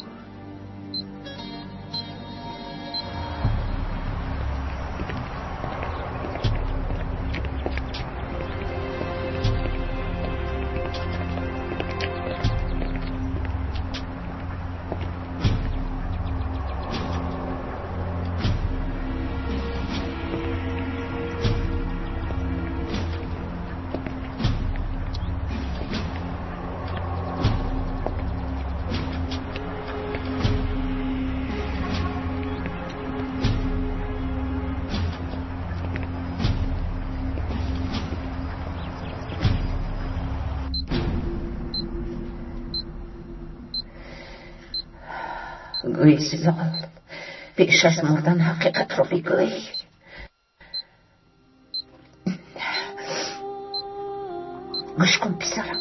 Бигӯй, Зилол, пеш аз мурдан ҳақиқатро бигӯй. Гӯш кун, писарам,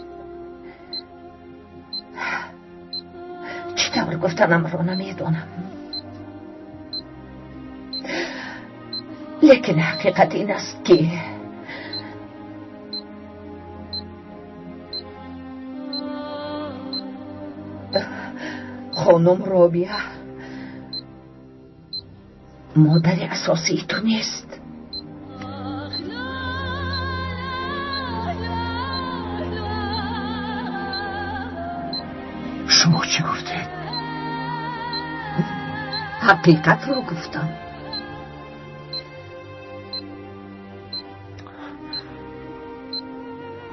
чӣ тавр гуфтанамро намедонам, лекин ҳақиқат ин аст, ки хонум Робия модари асосии ту нест. Шумо чӣ гуфтед? Ҳақиқатро гуфтам.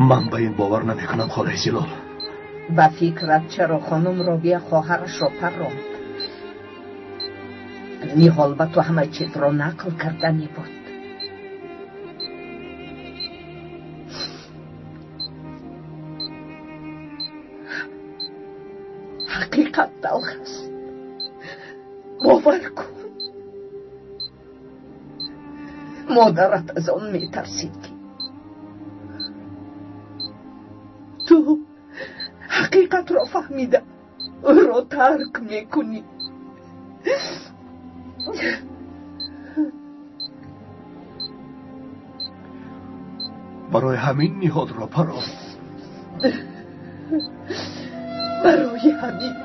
Ман ба ин бовар намекунам, холаи Зилол. Ба фикрат, чаро хонум Робия хоҳарашро парронд? Ниҳол ба ту ҳама чизро нақл кардани буд. Ҳақиқат талх аст, бовар кун. Модарат аз он метарсид, ки ту ҳақиқатро фаҳмида ӯро тарк мекунӣ. Барои ҳамин ниҳодро паронд. Барои ҳамин.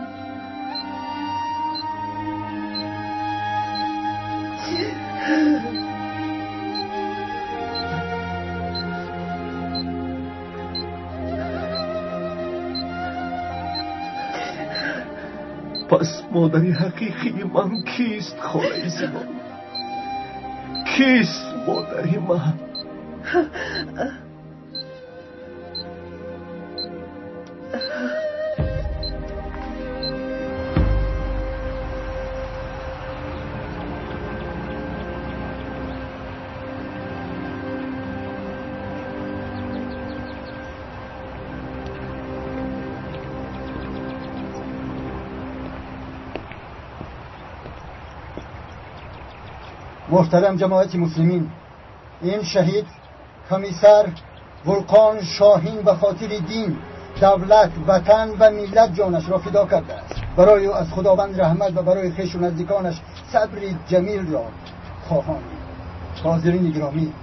Пас модари ҳақиқии ман кист, холаи Зилол? Кист модари ман? محترم جماعت مسلمین، این شهید کمیسر ولقان شاهین به خاطر دین، دولت، وطن و ملت جانش را فدا کرده است. برای او از خداوند رحمت و برای خویش و نزدیکانش صبر جمیل را خواهانیم. حاضرین گرامی،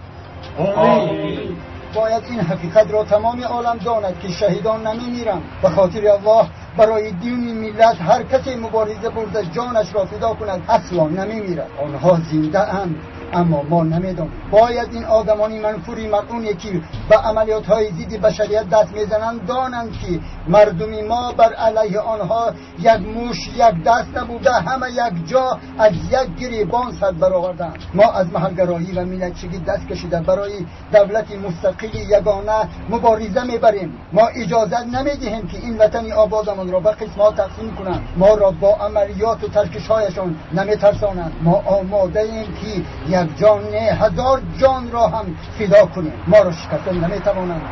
آمین. باید این حقیقت را تمام عالم داند که شهیدان نمیمیرند. به خاطر الله، برای دین ملت هر کسی مبارزه برده جانش را فدا کند اصلا نمیمیرد. آنها زنده اند، اما ما نمیدانیم. باید این آدمانی منفوری ملعونی که به عملیات های ضد بشریت دست میزنند دانند که مردمی ما بر علیه آنها یک موش یک دست نبوده، همه یک جا از یک گریبان سر برآوردند. ما از محلگرایی و ملتچگی دست کشیده برای دولت مستقل یگانه مبارزه میبریم. ما اجازه نمیدهیم که این وطن آبادمان را به قسم‌ها تقسیم کنند. ما را با عملیات و ترکش‌هایشان نمیترسانند. ما آماده ایم که یک جان نه، هزار جان را هم فدا کنیم. ما را شکستن نمیتوانند.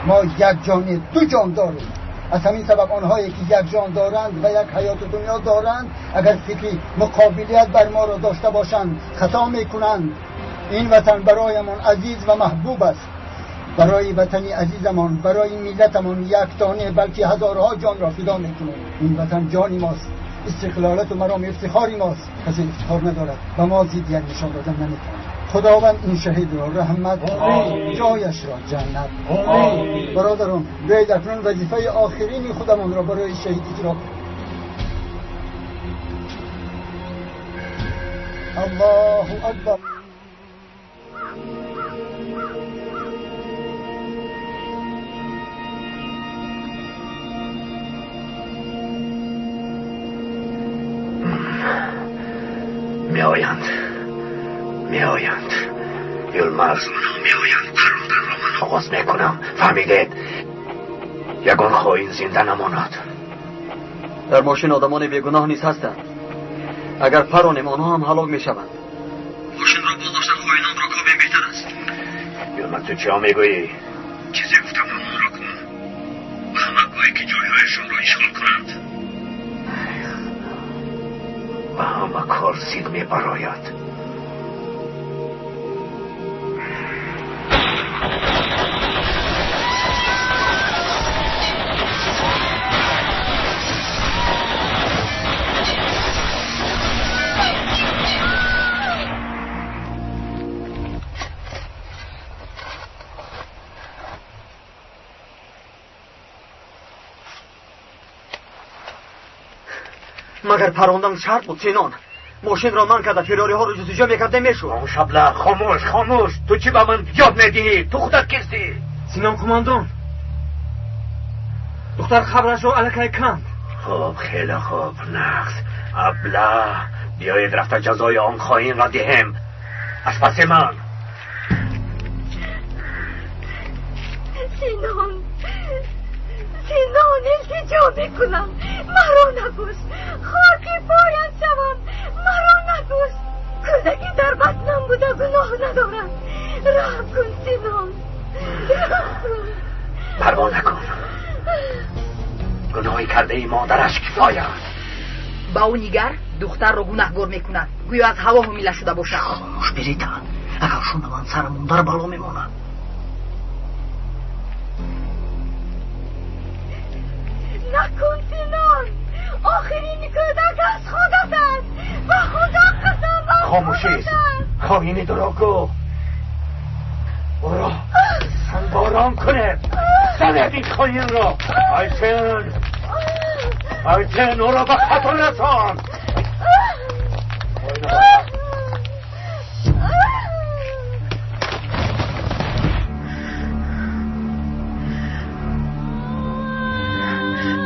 ما یک جان دو جان داریم. از همین سبب آنهایی که یک جان دارند و یک حیات دنیا دارند اگر فکری مقابلیت بر ما را داشته باشند خطا میکنند. این وطن برایمان عزیز و محبوب است. برای وطن عزیزمان، برای ملتمان یک دانه بلکه هزارها جان را فدا میکنیم. این وطن جانی ماست، استقلالت و مرام افتخاری ماست. کسی افتخار ندارد و ما ضدیت نشان دادن نمیتواند. خداوند این شهید را رحمت، جایش را جنت. آمین. برادران، بیایید اکنون وظیفه آخرین خودمان را برای شهید اجرا کنیم. الله اکبر. میآیند، میآیند، یلمز، میآیند. پراندن را من آغاز میکنم، فهمیدید؟ یگان خائن زنده نماند. در ماشین آدمان بیگناه نیز هستند. اگر پرانیم آنها هم هلاک میشوند. ماشین را بازداشته خائنان را کابین بهتر است. یلمز، تو چه میگویی؟ چیزی گفتم همان را کن. به همه گویی که جایهایشان را اشغال کنند. Ба ҳама кор зид мебарояд. Магар парондан шарт буд, Синон? Мошинро ман карда фирориҳоро ҷустуҷӯ мекардем, мешуд. Шабла, хомӯш, хомӯш. Ту чӣ ба ман ёд медиҳӣ? Ту худат кистӣ? Синон қумондон, духтар қабрашро аллакай канд. Хуб, хеле хуб, нағз. Абла, биёед рафта ҷазои он хоинро диҳем. Аз паси ман. Синон, Синон, илтиҷо мекунам, маро накуш. Хоки поят шавам, маро накуш. Кӯдаки дар батнам буда гуноҳ надорад. Раҳм кун, Синон, раҳм кун. Парво накун, гуноҳи кардаи модараш кифоя аст. Ба ӯ нигар, духтарро гунаҳгор мекунад, гӯё аз ҳаво ҳомила шуда бошад. Хомӯш, Беритан, агар шунаванд, сарамон дар бало мемонад. Накун, Синон, охирин кӯдак аз худат аст. Ба Худо қасам, ба Хомӯшист, хоини дурӯғгӯ. Ӯро сангборон кунед. Занед ин хоинро. Айтен, Айтен, ӯро ба хато расон.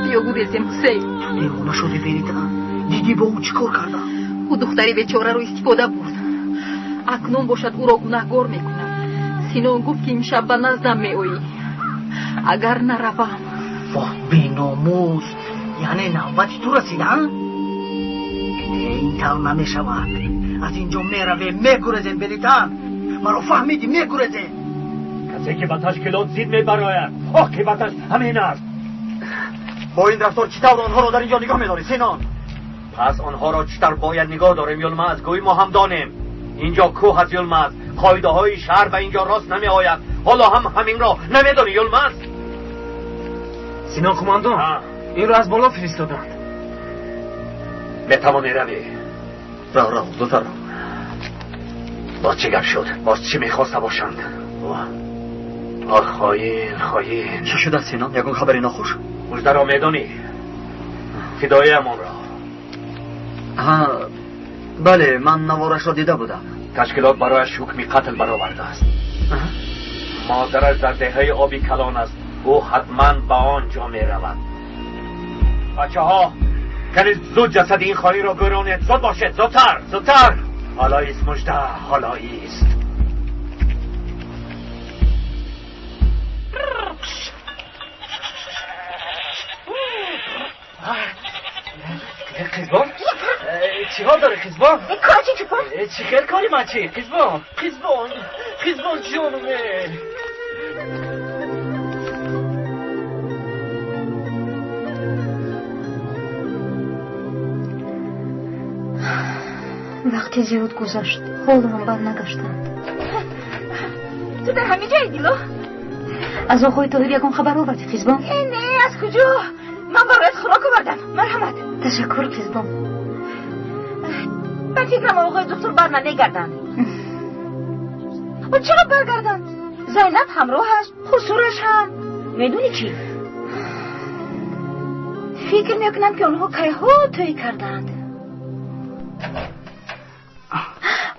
Биё гурезем, Ҳусейн. Ту девона шудӣ, Беритан? Дидӣ, бо ӯ чӣ кор кардам? Ӯ духтари бечораро истифода бурд, акнун бошад ӯро гунаҳгор мекунад. Синон гуфт, ки имшаб ба наздам меоӣ. Агар наравам? Воҳ, беномус! Яъне навбати ту расида? Ин тавр намешавад. Аз ин ҷо меравем, мегурезем, Беритан. Маро фаҳмидӣ? Мегурезем. Касе ки ба ташкилот зид мебарояд, оқибаташ ҳамин аст. Бо ин рафтор чӣ тавр онҳоро дар ин ҷо нигоҳ медорӣ, Синон? Пас онҳоро чӣ тавр бояд нигоҳ дорем, Юлмаз? Гӯй мо ҳам донем. Инҷо кӯҳ аст, Юлмаз. Қоидаҳои шаҳр ба инҷо рост намеояд. Ҳоло ҳам ҳаминро намедонӣ, Юлмаз? Синон қумондон, инро аз боло фиристоданд. Метавонӣ равӣ. Рав, рав, зудтар рав. Боз чӣ гап шуд? Боз чӣ мехоста бошанд? Оҳ, хоин, хоин. Чӣ шудааст, Синон? Ягон хабари нохуш? Муждаро медонӣ, фидоиамонро. Ҳа, бале, ман наворашро дида будам. Ташкилот барояш ҳукми қатл баровардааст. Модараш дар деҳаи Оби Калон аст. Ӯ ҳатман ба он ҷо меравад. Бачаҳо, кани зуд ҷасади ин хоинро гӯронед. Зуд бошед, зудтар, зудтар. Ҳоло ист, Мужда, ҳоло ист. Қизбон, чӣ ҳол дорӣ, Қизбон? Кочи чупон. Чӣ хел кори ман чӣ, Қизбон? Қизбон, Қизбон ҷонуме. Вақти зиёд гузашт, ҳоло ҳам барнагаштанд. Ту дар ҳамин ҷое, Дило? Аз оғои Тоҳир ягон хабар овардӣ, Қизбон? Не, аз куҷо? Ман бароят хӯрок овардам, марҳамат. Ташаккур, Қизбон. Ба фикрам, оғои духтур бар намегарданд. Чаро баргарданд? Зайнаб ҳамроҳаш, хусураш ҳам. Медонӣ чӣ фикр мекунам? Ки онҳо кайҳо тӯй карданд.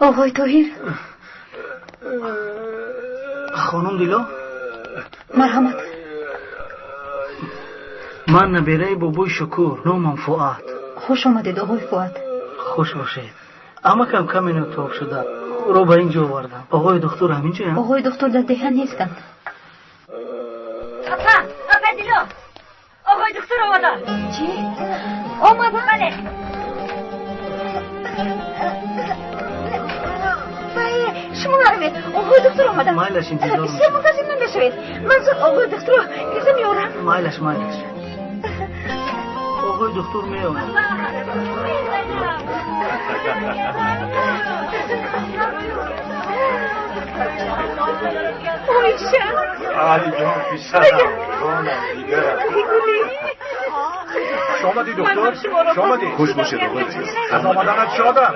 Оғои Тоҳир. Хонум Дило. Марҳамат. Ман набераи бобои Шукур, номам Фуат. Хуш омадед, оғои Фуат. Хуш бошед. Амакам каме нотоб шуда, ӯро ба ин ҷо овардам. Оғои духтур ҳамин ҷоям? Оғои духтур дар деҳа нестанд. Апа, апа Дило, оғои духтур омаданд. Чӣ, омаданд? Бале. Шумо наравед, оғои духтур омаданд. Майлаш, интизор. Бисёр мунтазир намешавед, ман зуд оғои духтурро гирифта меорам. Майлаш, майлаш, оғои духтур меояд. Ойша! Алиҷон, писарам, ҷонам, дигарам. Шомадӣ, доктор? Шомадӣ? Хуш бошед, оқои азиз. Аз омаданат шодам.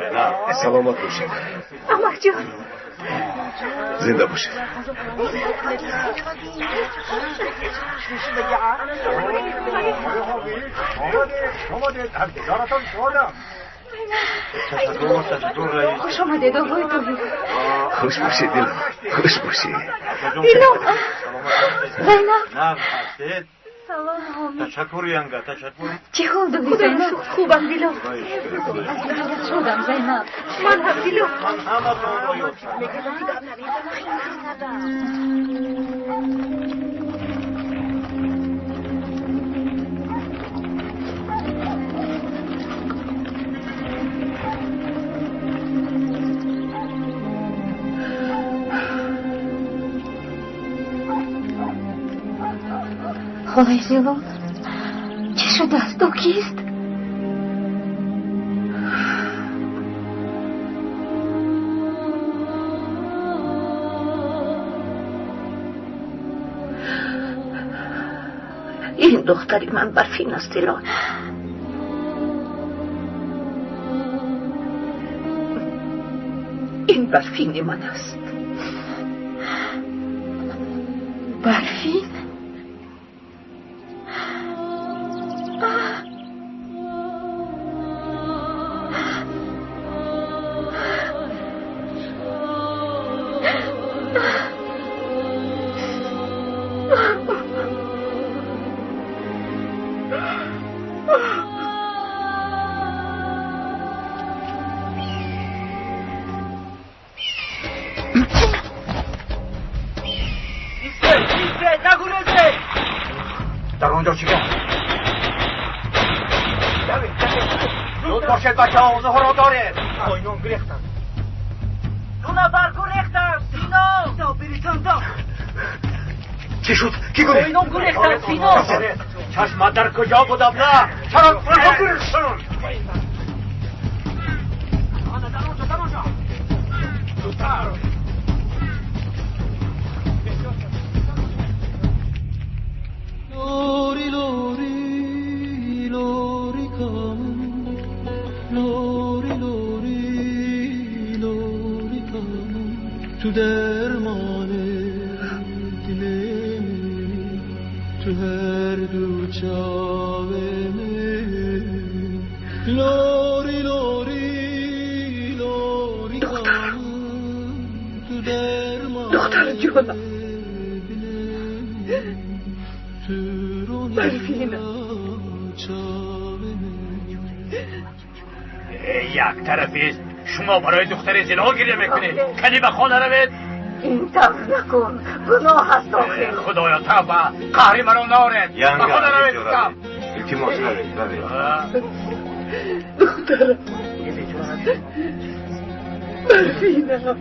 Саломат бошед. Амакҷон. Зинда бошед. Омадед, аз дидаратон шодам. Хуш омадед, оқои Тоҳир. Хуш бошед, Дило. Хуш бошед. Дило. Зайнаб. Нағз ҳастед? Салом, ҳомид. Ташаккур, янга, ташаккур. Чӣ ҳол дорӣ, Зайнаб? Хубам, Дило. Шодам, Зайнаб. Ман ҳам, Дило. Ман ҳаматонро ёфтам. Холаи Зилол, чӣ шудааст? Ӯ кист? Ин духтари ман Барфин аст, Зилол. Ин Барфини ман аст. Барфин? Дар он ҷо чӣ гап? Зуд бошед, бачаҳо, онҳоро доред. Ойнон гурехтанд. Ду нафар гурехтанд, Сино! Чӣ шуд? Кӣ гурехт? Ойнон гурехтанд, Сино! Чашмат дар куҷо буд, абла? Чаро онҳо гурехтанд? Зудтар! Lori, lori, lori, come. Lori, lori, lori, come. تو درمان دل تو هر دو چاوه لوری لوری لوری دخترم تو درمان دختر جانم برفینم. Як тарафист шумо барои духтари Зилол гиря мекунед. Кани ба хона равед. Ин тавр накун, гуноҳ аст охир. Худоё, тавба, қаҳри маро наоред. Ба хона равед. Илтимос, равед, равед. Духтарам Барфинам,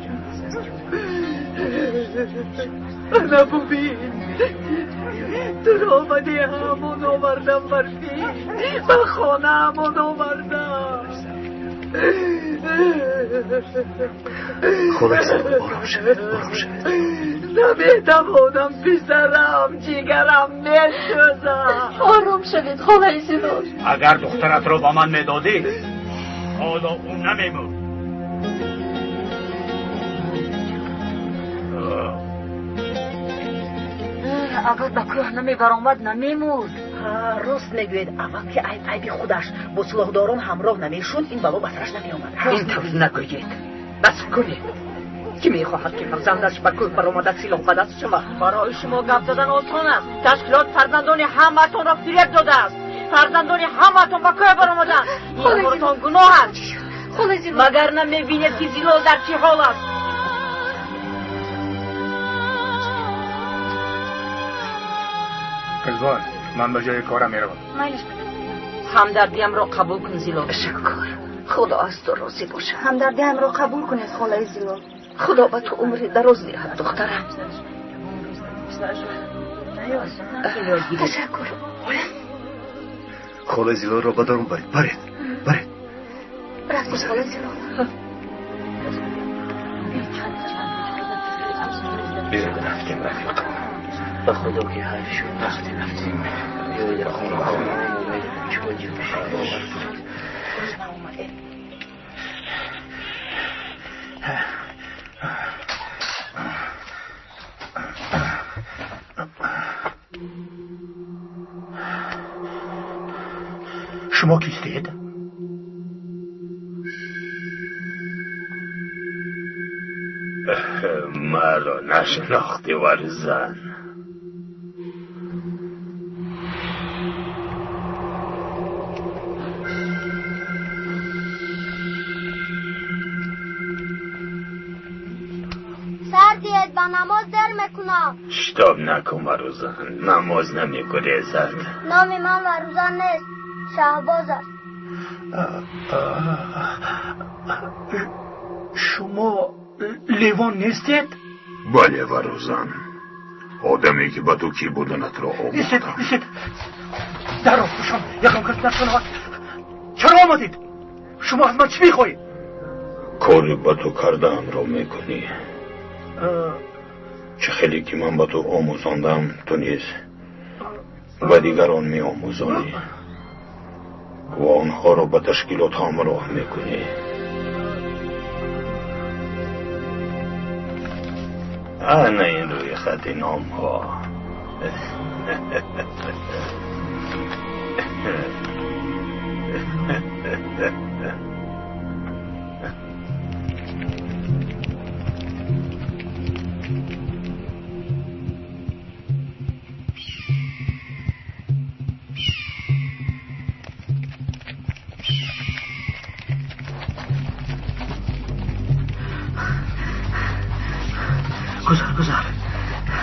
ана бубин, туро ба деҳамон овардам, Барфин, ба хонаамон овардам. Холаи Зилол, ором шавед, ором шавед. Наметавонам, писарам, ҷигарам месӯзад. Ором шавед, холаи Зилол. Агар духтаратро ба ман медодӣ, ҳоло ӯ намемурд. Агар ба кӯҳ намебаромад, намемурд. Рост мегӯед, аввал ки айб айби худаш, бо силоҳдорон ҳамроҳ намешуд, ин бало ба сараш намеомад. Ин тавр нагӯед, бас кунед. Кӣ мехоҳад ки фарзандаш ба кӯҳ баромада силоҳ ба даст шавад? Барои шумо гап задан осон аст. Ташкилот фарзандони ҳамаатонро фиреб додааст. Фарзандони ҳамаатон ба кӯҳ баромаданд. Ин коратон гуноҳ аст. Магар намебинед ки Зилол дар чӣ ҳол аст? Қизбон, ман ба ҷои корам меравам. Ҳамдардиамро қабул кун, Зилол. Ташаккур. Худо аз ту розӣ бошад. Ҳамдардиамро қабул кунед, холаи Зилол. Худо ба ту умри дароз диҳад, духтарам. Ташаккур. Холаи Зилолро ба дарун баред, баред, баред. Рафтем. Рафтем, хола Зилол. Биёед рафтем, рафиқ. Ба худо ки ҳайф шуд. Рафтем, рафтем. Биёед Ба хона. Бовар кунед. Шумо кистед? Маро нашинохтӣ, варзан? Сар диҳед, ба намоз дер мекунам. Шитоб накун, Варузан, намоз намегурезад. Номи ман Варузан нест, Шаҳбоз аст. Шумо Левон нестед? Бале, Варузан, одаме ки ба ту кӣ буданатро Истед, омӯхтам. истед, дарро пӯшам, ягон кас нашунавад. Чаро омадед? Шумо аз ман чӣ мехоҳед? Кори ба ту кардаамро мекунӣ. Чӣ хеле ки ман ба ту омӯзондам, ту низ ба дигарон меомӯзонӣ ва онҳоро ба ташкилот ҳамроҳ мекунӣ. Ана ин рӯи хати номҳо. Гузар, гузар,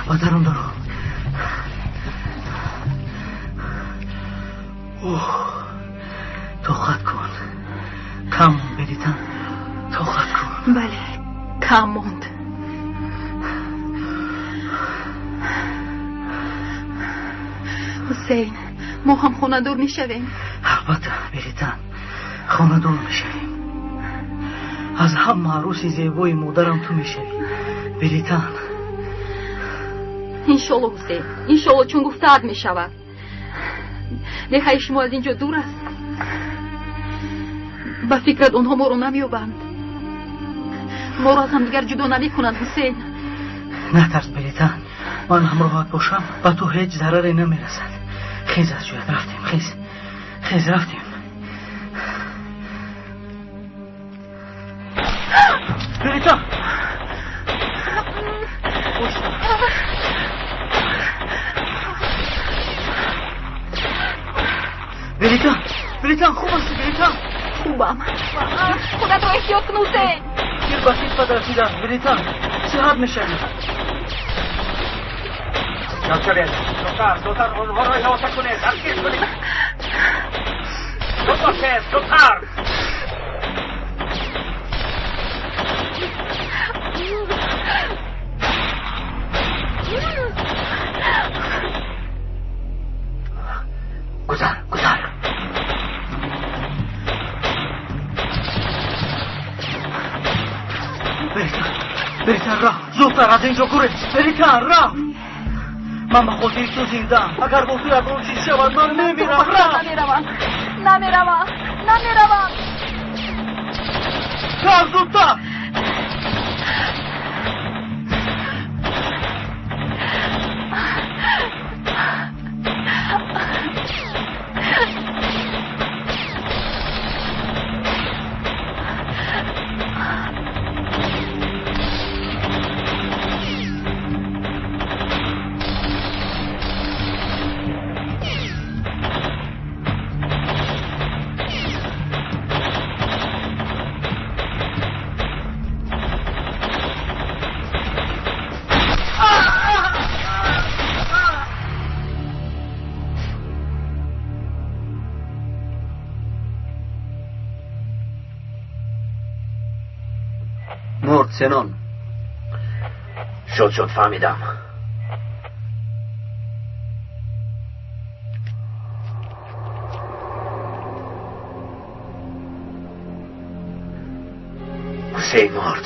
ба дарун даро. Оҳ, тоқат кун, кам Беритан, тоқат кун. Бале, кам монд. Ҳусейн, мо ҳам хонадор мешавем. Албатта, Беритан, хонадор мешавем. Аз ҳама арӯси зебои модарам ту мешавӣ, Беритан. Иншолло, Ҳусейн, иншолло, чун гуфтаат мешавад. Деҳаи шумо аз ин ҷо дур аст. Ба фикрат, онҳо моро намеёбанд, моро аз ҳамдигар ҷудо намекунанд, Ҳусейн? Натарс, Беритан, ман ҳамроҳат бошам, ба ту ҳеҷ зараре намерасад. Хез, аз ҷоят рафтем, хез, хез, рафтем. Беритан! Беритан, Беритан, хуб ҳастӣ, Беритан? Хубам. Худатро эҳтиёт кун, Ҳусейн. Тир ба китфат расидааст, Беритан, сиҳат мешавӣ. Шавед, зудтар, зудтар, онҳоро иҳота кунед, дастгир кунед. Зуд бошед, зудтар. Гузар, гузар. Беритан, Беритан, рафт, зудтар аз ин ҷо гурез. Беритан, рафт. Ман ба хотири ту зиндаам. Агар бо ту ягон чиз шавад, ман мемирам. Рафт. Намеравам, намеравам, намеравам. Рафт, зудтар. Мурд, Сенон. Шуд, шуд, фаҳмидам. Се мард.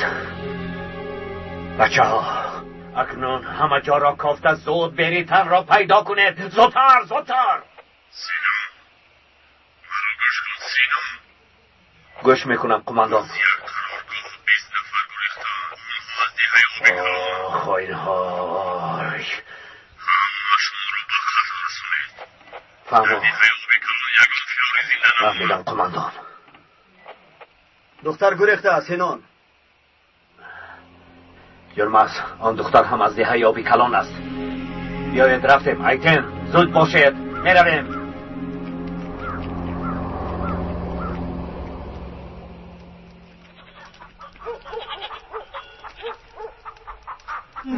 Бачаҳо, акнун ҳама ҷоро кофта зуд Беританро пайдо кунед. Зудтар, зудтар. Сино, маро гӯш кун, Сино. Гӯш мекунам, қумандон. Як қароргоҳ 20 нафар гурехтаанд. Онҳо аз деҳаи оби калон. Хоинҳой. Ҳама шуморо ба қатл расонед. Фаҳмо. Дар деҳаи оби калон ягон фирори зинда намонд. Фаҳмидам, қумандон. Духтар гурехтааст, Синон. Юлмаз, он духтар ҳам аз деҳаи оби калон аст. Биёед, рафтем. Айтен, зуд бошед, меравем.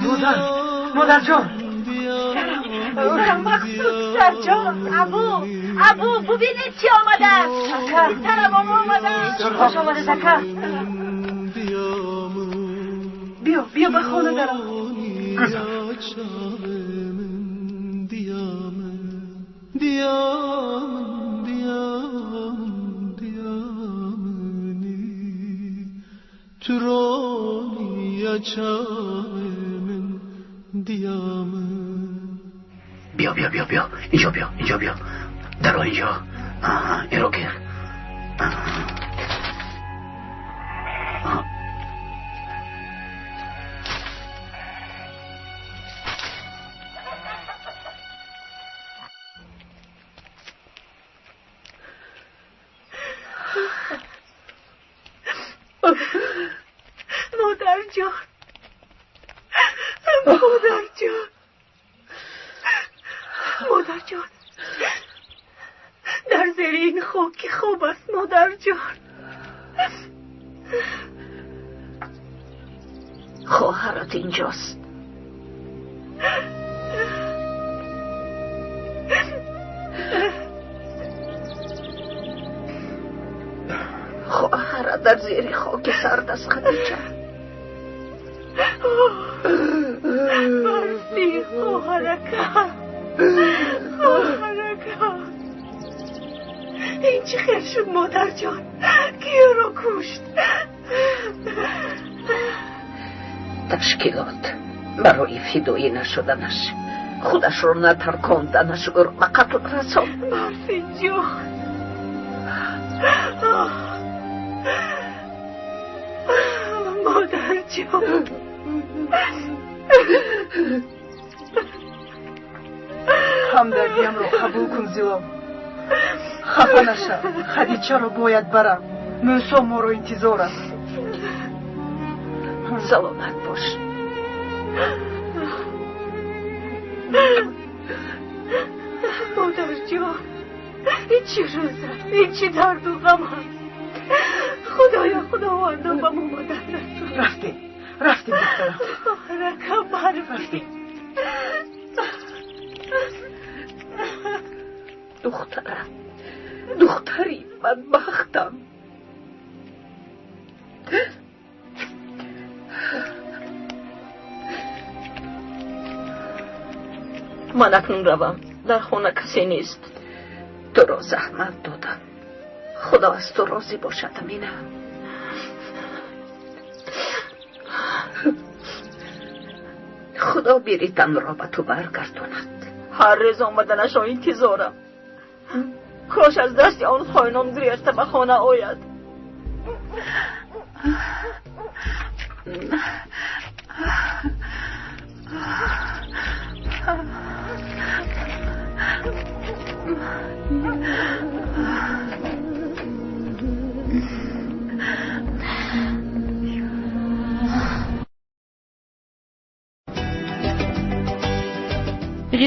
Модар, модарҷон. Мақсуд, писарҷон, абу, абу, бубинед, чӣ омадааст. Писарам омадааст. Хуш омадед, ака. Биё, биё, ба хона даром. Биё, биё, биё, биё, инҷо биё, инҷо биё, даро инҷо. Инро гир. Модарҷон, модарҷон, модарҷон, дар зери ин хок ки хоб аст, модарҷон. Хоҳарат инҷост. Хоҳарат дар зери хоки сард аст, Хадича. Барфи, хоҳаракам, хоҳаракам, ин чӣ хел шуд, модарҷон? Ки ӯро кушт? Ташкилот барои фидоӣ нашуданаш, худашро натарконданаш ӯро ба қатл расонд. Барфи ҷон, модарҷон. Ҳамдардиамро қабул кун, Зилол. Хафа нашав, Хадичаро бояд барам. Мӯсо моро интизор аст. Саломат бош. Модарҷон, ин чӣ рӯз аст, ин чӣ дарду ғам аст. Худоё, худовандо, ба мо мадад расон. Рафтем, рафтем, духтарам. Хоҳаракам, барфи. Духтарам, духтари бадбахтам. Ман акнун равам, дар хона касе нест. Туро заҳмат додам. Худо аз ту розӣ бошад, Амина. Худо Беританро ба ту баргардонад. Ҳар рӯз омаданашро интизорам. Кош аз дасти он хоинон гурехта ба хона ояд.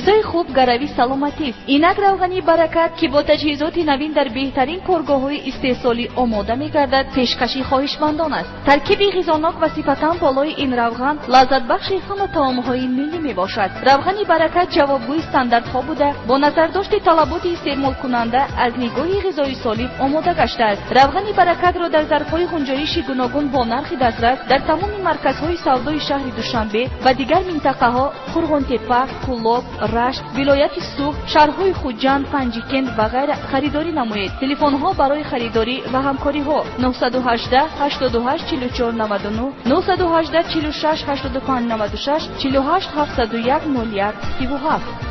Ғизои хуб гарави саломатист. Инак равғани Баракат, ки бо таҷҳизоти навин дар беҳтарин коргоҳҳои истеҳсолӣ омода мегардад, пешкаши хоҳишмандон аст. Таркиби ғизонок ва сифатан болои ин равған лаззатбахши ҳама таомҳои миллӣ мебошад. Равғани Баракат ҷавобгӯи стандартҳо буда, бо назардошти талаботи истеъмолкунанда аз нигоҳи ғизои солим омода гаштааст. Равғани Баракатро дар зарфҳои ғунҷоиши гуногун бо нархи дастрас дар тамоми марказҳои савдои шаҳри Душанбе ва дигар минтақаҳо Қурғонтеппа, Кӯлоб, Рашт, вилояти Суғд, шаҳрҳои Хуҷанд, Панҷикент ва ғайра харидорӣ намоед. Телефонҳо барои харидорӣ ва ҳамкориҳо 918 88 44 99, 918 46 85 96, 48 701 01 37.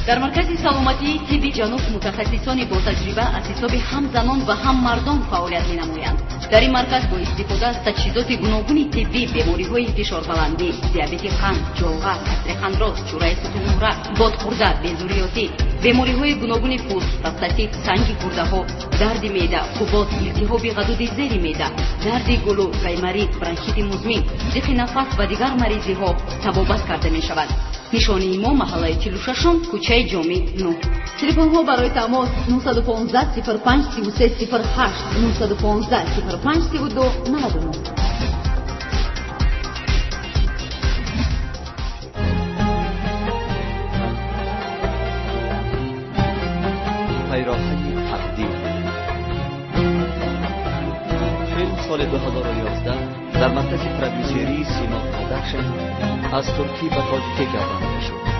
Дар маркази саломатии тибби ҷануб мутахассисони ботаҷриба аз ҳисоби ҳам занон ва ҳам мардон фаъолият менамоянд. Дар ин марказ бо истифода аз таҷҳизоти гуногуни тиббӣ бемориҳои фишорбаландӣ, диабети қанд, ҷоға, касри-хандроз, чӯраи сутунмуҳра, бодхӯрда, безурётӣ, бемориҳои гуногуни пӯст, простатит, санги гурдаҳо, дарди меъда, қубод, илтиҳоби ғадуди зери меъда, дарди гулӯ, гайморит, бронхити музмин, зиқи нафас ва дигар маризиҳо табобат карда мешавад. Нишонии мо маҳаллаи 46-ум, кӯчаи Ҷомӣ 9. Телефонҳо барои тамос 915 05 33 08, 915 05 32 99. Пайроҳаи тақдир. Филм соли 2011 дар маркази продюсерии Сино Продакшн аз туркӣ ба тоҷикӣ гардонида шуд.